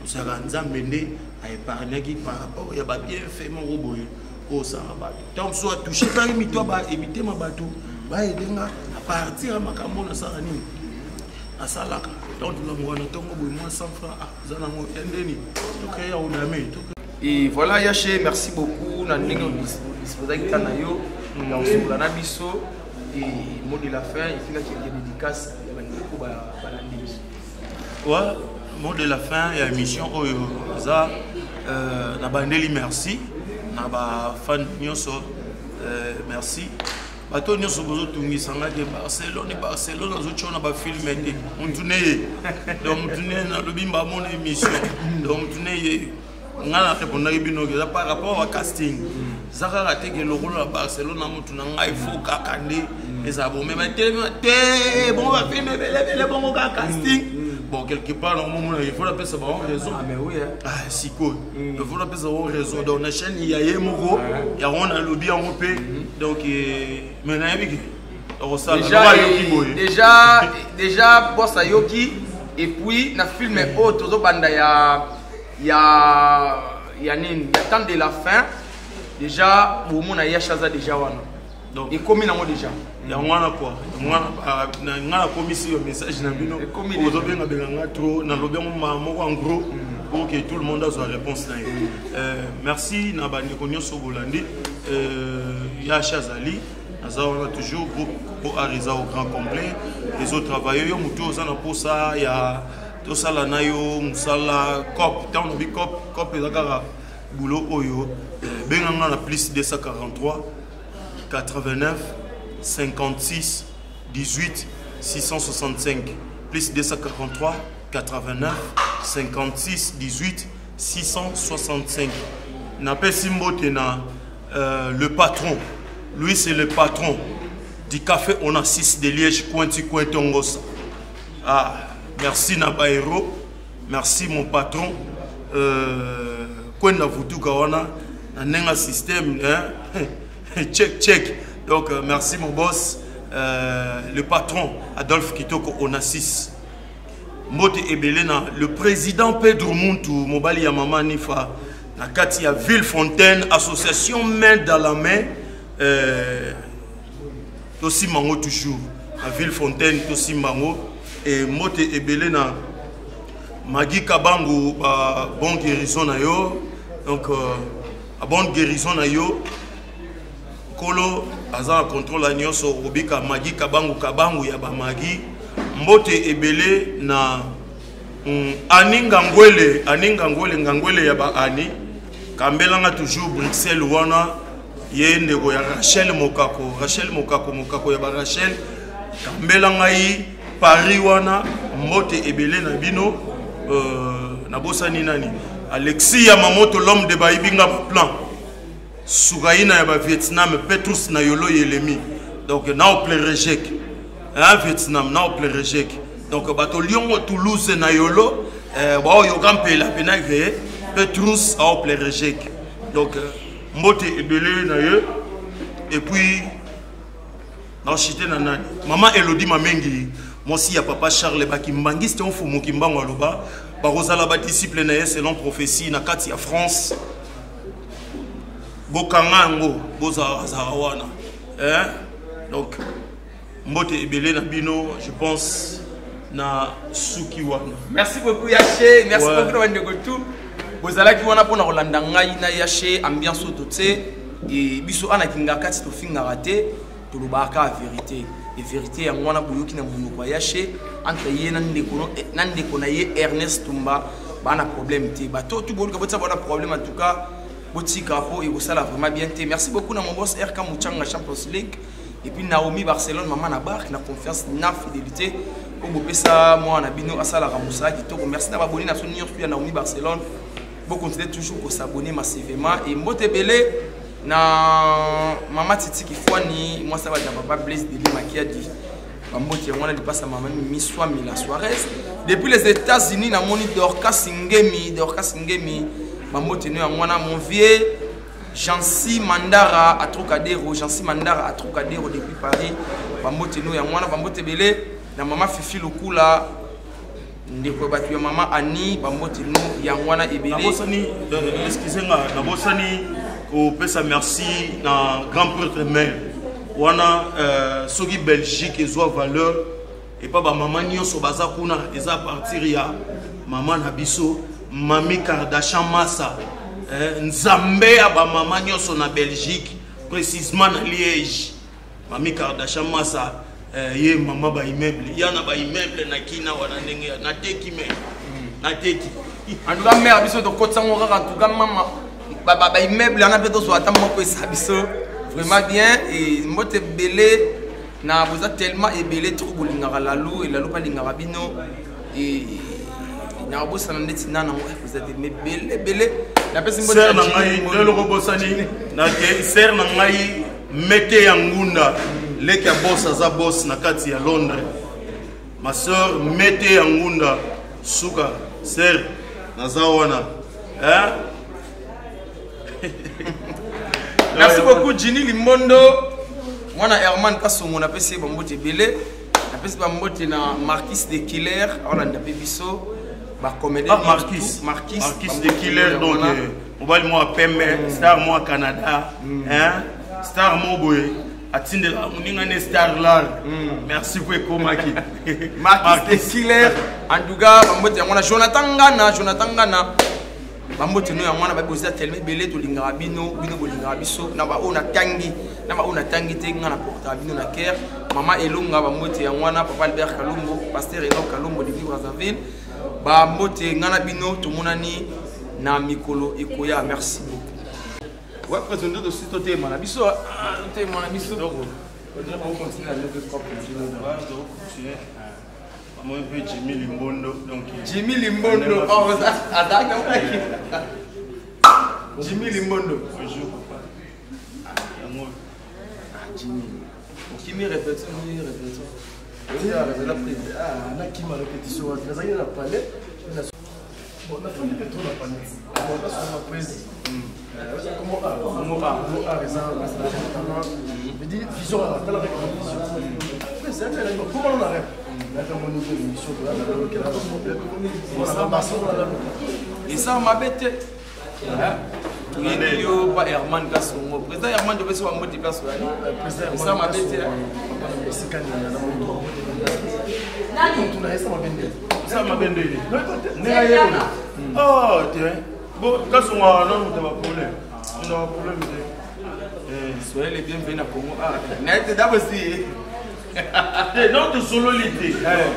Speaker 7: Ozalaka Nzambe nde aépargnaki par rapport ya babienfait moko boye oyo osala bato. Ntango mosusu atouche kaki mito mitema bato baede nga à partir ya makambo nasala nini asalaka. Ntango tolamoka na ntongo boye, mwa 100 franc eza nango ya ndeni tokei ya odame.
Speaker 1: Et voilà, Yache, merci beaucoup na ndenge odisposaki ta na yo ya kosolola na biso. Et mot de la fin, efika quelques dédicaces ya bandeko balandi biso.
Speaker 7: Ouais, mot de la fin ya émission oyo eza na bandeli merci na bafan nyonso, merci bato nyonso bozotungisa nga te. Barcelone, Barcelone azotia na bafilme te, mutu ne ye. Donc mutu ne nalobi mbamona émission, donc mutu ne ye nga na répondaki bino eza par rapport à casting, eza kaka te ke lokolo na Barcelone na mutu na ngai fo kaka nde ezala bon, mais batelemi te bongo bafilme ebelebele bongo kaka casting. Bon, quelque part nakomomona il faut napesa bango raison. Ah, sikoyo il faut napesa bango raison. Donc na chaîne ya ye moko yango nalobi yango mpe, donc mais nayebi ke okosala ayoki boye.
Speaker 1: Déjà boss ayoki, et puis na film oyo tozobanda ya nini, ya temps de la fin, déjà bomona Yash aza déjà wana, ekomi nango déjà.
Speaker 7: Yango wana kua, yango wana nga nakomisi yo message na bino ozobengabenga nga trop, nalobi yango mbala moko en gros pour que tout le monde azwa réponse na ye. Merci na bandeko nyonso bolandi. Yash azali, aza wana toujours, groupe Congo Art eza au grand complet, ezotravaille. Yo motu oza na mposa ya tosala na yo mosala cop, ntango lobi cop, cop eza kaka boulot oyo, benga nga na plus 243 89 56 18 665, plus 243 89 56 18 665. Napesi mbote na le patron, lui c'est le patron du café Onassis de Liège, Cointi Cointongosa. Ah, merci na bahéros, merci mon patron Kwenda Vutuka wana na ndenge système, hein? Check check. Donc merci mon boss, le patron Adolphe Kitoko Onassis. Mbote ebele na le président Pedro Muntu, mobali ya mama Nifa na kati ya Ville Fontaine, association main dans la main, tosimbango toujours na Ville Fontaine, tosimbango. E mbote ebele na Magi Kabangu, ba bonne guérison na yo. Donc bonne guérison na yo, Nkolo aza na contrôle ya nyonso, okobika. Magi Kabangu, Kabangu ya bamagi. Mbote ebele na Ani Ngangwele, Ani Ngangwele, Ngangwele ya baani kambelanga toujours Bruxelles wana, ye ndeko ya Rachel Mokako, Rachel Mokako, Mokako ya barachel, kambela ngai Paris wana. Mbote ebele na bino. Nabosani nani? Alexis ya Mamoto, l'homme de bayibinga baplan sukaina ya bavietnam, Petrus na yolo yelemi. Donc na oplerejek, hein, Vietnam na oplerejek. Donc bato Liongo, Toulouse na yolo, baoyoka mpela mpena ke Petrus aoplerejek. Donc mbote ebele na ye. Et puis naoshite na nani? Mama Elodi Mamengi, mwasi ya papa Charles bakimbangiste, ofumu Kimbango aloba bakozala badisciple na ye selon prophétie na kati ya France. Bokanga yango, bozalakazala wana, eh? Donc mbote ebele na bino, je pense na suki wana.
Speaker 1: Merci beaucoup Yache, merci beaucoup na bandeko tout bozalaki wana mpona kolanda ngai na Yache. Ambiance oyo totie e biso ana kinga kati, tofingaka te, tolobaka kaka vérité. E vérité yango wana boyoki na monoko ya Yache. Entre ye na ndeko na ye Ernest Tumba bana problème te. Bato tu boluka botia bana problème, en tout cas botika po ekosala vraiment bien te. Merci beaucoup na mon boss RK Muchanga Champions League, et puis Naomi Barcelone, maman na barque na confiance na fidélité. Oyo bopesa mwana na bino asalaka mosala kitoko. Merci na baboni na biso nyonso ya Naomi Barcelone. Bocontinue toujours kosabonner massivement. Et mbote ebele na mama Titi Kifwani, mwasi ya papa Blaise Deli Makiadi. Bambote yango wana lipasa mama Mimi Swamila Suarez. Depuis les États-Unis, namoni Dorcas Ngemi, Dorcas Ngemi, bambote no yango wana mon vieux Jancy Mandara à Trocadéro, Jancy Mandara à Trocadéro depuis Paris. Bambote no yango wana, bambote ebele na mama Fifi Lukula, ndeko ya bato ya mama Annie, bambote no yango wana ebele.
Speaker 7: Nabosani, excusez nga, nabosani kopesa merci na grand prêtre mère wana. Soki Belgique ezwa valeur epa bamama nyonso baza kuna, eza à partir ya mama na biso Mami Kardashian Massa, nzambe ya bamama nyonso na Belgique, précisement na Liège. Mami Kardashian Massa, ye mama ba immeuble ya na ba immeuble na kina wana ndenge ya nateki me nateki.
Speaker 1: En tout cas mère biso tokotisa ngo kaka. En tout cas mama ba immeuble wana mpe tozwa ata moko, esa biso vraiment bien. Et mbote ebele na boza tellement ebele trop, bolingaka Lalu e Lalu mpe alingaka bino. E nakobosana ndeti nana yango boza te, mais ebele ebele napesi mbote.
Speaker 7: Sœur na ngai lelo kobosani nake, sœur na ngai Mete ya Ngunda, leki ya boss, aza boss na kati ya Londres. Ma sœur Mete ya Ngunda, suka sœur naza wana, hein?
Speaker 1: Merci beaucoup Ginny Limbondo, mwana Herman Kasongo, napesi ye bambote ebele. Napesi bambote na Marquis de Killer, aolanda mpe biso bacomédien.
Speaker 7: Ah, Marquis.
Speaker 1: Marquis.
Speaker 7: Marquis de Killer, donc mobali mwa pembe, star mwa Canada, hein? Star mo boye atindela moninga ne star lar, merci po ekomaki.
Speaker 1: Marquis de Killer, en tout cas bambote yango na Jonathan Ngana, Jonathan Ngana, bambote no yango wana. Babi boza tellement ebele, tolingaka bino, bino bolingaka biso. Na baoyo natangi, na baoyo natangi te, nga na portaka bino na cœur. Mama Elonga, bambote yango wana. Papa Albert Kalombo, pasteur Enok Kalombo depuis Brazzaville, bambote. Nga na bino tomonani na mikolo ekoya. Merci beaucoup. Ouais, président, dosi totema na biso, totema na biso.
Speaker 7: Moi mpe Jimmy Limbondo, donc
Speaker 1: Jimmy Limbondo, oh, azalaki Jimmy Limbondo.
Speaker 7: Bonjour papa. Yango.
Speaker 1: Jimmy okimi répétition, okimi répétition.
Speaker 8: Nakima répétition wapi? Nazalaki na palais. Bon, nafandi mpe trop na palais. Bon, nasonga prési Congo Art.
Speaker 1: Congo Art.
Speaker 8: Congo Art eza talent, je dis vision, talaka vision. Après c'est un comment on arrête nakamoni mpe émission toyalokela problème Barcelone.
Speaker 1: Eza mabe te, toyebi yo pa Herman Kasongo, président Herman, topesi bambote place oyali. Eza mabe te.
Speaker 8: Esika nini na moto tuna esa mabe nde?
Speaker 7: Esa mabe ndenge ndenge ayekola. Oh te, bo Kasongo nanu moto ya baproblème, moto ya baproblème te.
Speaker 1: Soyez les bienvenus na Congo Art. Naye te dabosi.
Speaker 7: Te, non, tosololi te.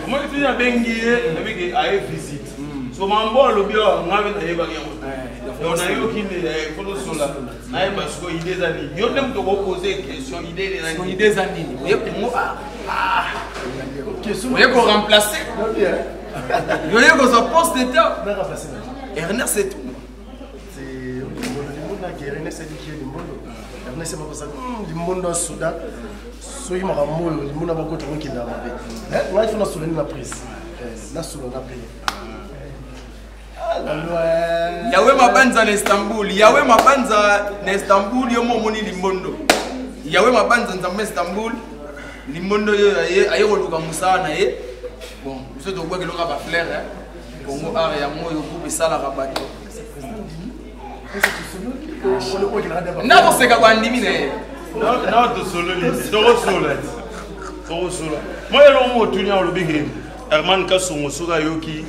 Speaker 7: Omoni ti nabengi ye, nabiki aye visite, so mambo alobi awa, nga mpe nayebaki yango. Donc nayoki nde fo tosola, nayeba sikoyo idée eza nini. Yo nde moto okopose question, idée eza nini?
Speaker 1: Idée eza nini? Oye Congo Art, oye koremplacer, oye kozwa poste te Ernest, c'est tout.
Speaker 8: Ernest aliki ye Limbondo, Ernest makosa Limbondo ya Soudan. Soki makambo oyo Limbondo bakota kokenda mabe, ngai fo nasolani na prise, nasolo na pe.
Speaker 1: Yawe Mabanza na Istanbul, Yawe Mabanza na Istanbul, yo mo omoni Limbondo. Yawe Mabanza, Nzambe Istanbul, Limbondo yo aye koluka mosala na ye. Bon, biso tobwaki eloka bafleur Congo Art yango oyo groupe esalaka bato nakoseka bandimi na ye.
Speaker 7: Na tosololi te, tokosola te, tokosola. Moi eloko mo otuni awa, olobi ke Herman Kasongo soki ayoki,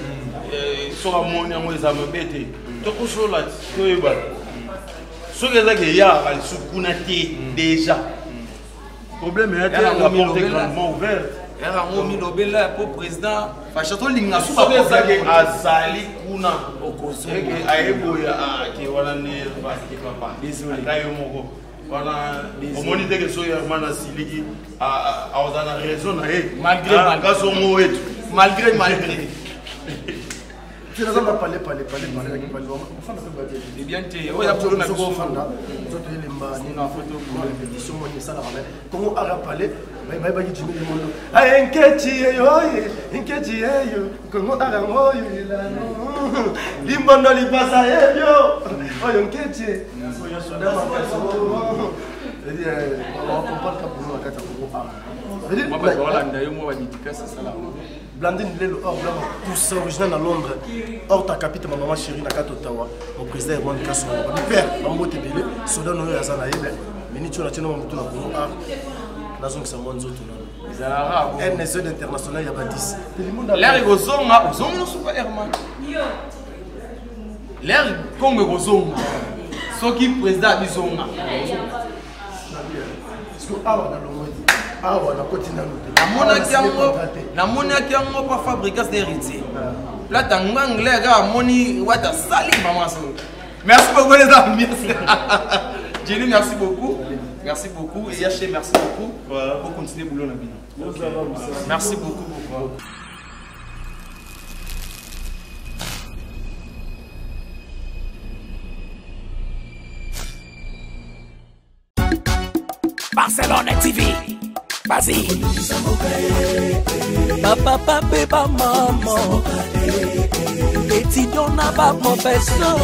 Speaker 7: soki amoni yango eza mabe te. Tokosola te, toyeba soki ezaki eyaka lisusu kuna te. Déjà problème eya te, la porte est grandement ouverte.
Speaker 1: Yango milobela po président Fasha tolinga.
Speaker 7: Soki ezaki azali kuna eke ayeboya ke wana nde ke papa ata yo moko wana omoni teke soki Herman asiliki, akozala na raison na ye. Kasongo wetu.
Speaker 1: Malgré malgré.
Speaker 8: Naza na pale pale pale pale na kipale ofanda mpe batie
Speaker 1: eh bien te oyo eza polo na biso
Speaker 8: ofanda nzoto elemba nini répétition moni esalaka me kongo ara pale bayebaki jimi limondo aye nkechi yeyo oye nkechi yeyo kongo ara oyo elano limbondo lipasa yebyo oyo nkechi comprendre ka boulot na kati ya kongo ara
Speaker 1: mwa bato balanda yo mwa badédicace esalaka
Speaker 8: Blandine Lelo or blanc pousse original na Londres or ta capite ma maman chérie na kati Ottawa mon président Erwan Kasongo ba père ba mbote ebele soda no oyo aza na ye minute oyo natie na motu na Congo art nazongisa mwa nzoto nano
Speaker 1: ezalaka
Speaker 8: NSZ international ya ba 10
Speaker 1: l'air ekozonga ozongi no suka Herman l'air Congo ekozonga soki président abizonga
Speaker 8: awa nalongwe awa nakoti nanu te
Speaker 1: namonaki yango namonaki yango pa fabricas de héritier plata ngo anglais kaka amoni wata sali mama so merci beaucoup les amis Jenny merci beaucoup merci beaucoup et Yaché merci beaucoup voilà. pour continuer boulot na bino merci beaucoup beaucoup
Speaker 2: Barcelone TV. Vas-y. Bapapa mpe bamama, étudiant na baprofesseur.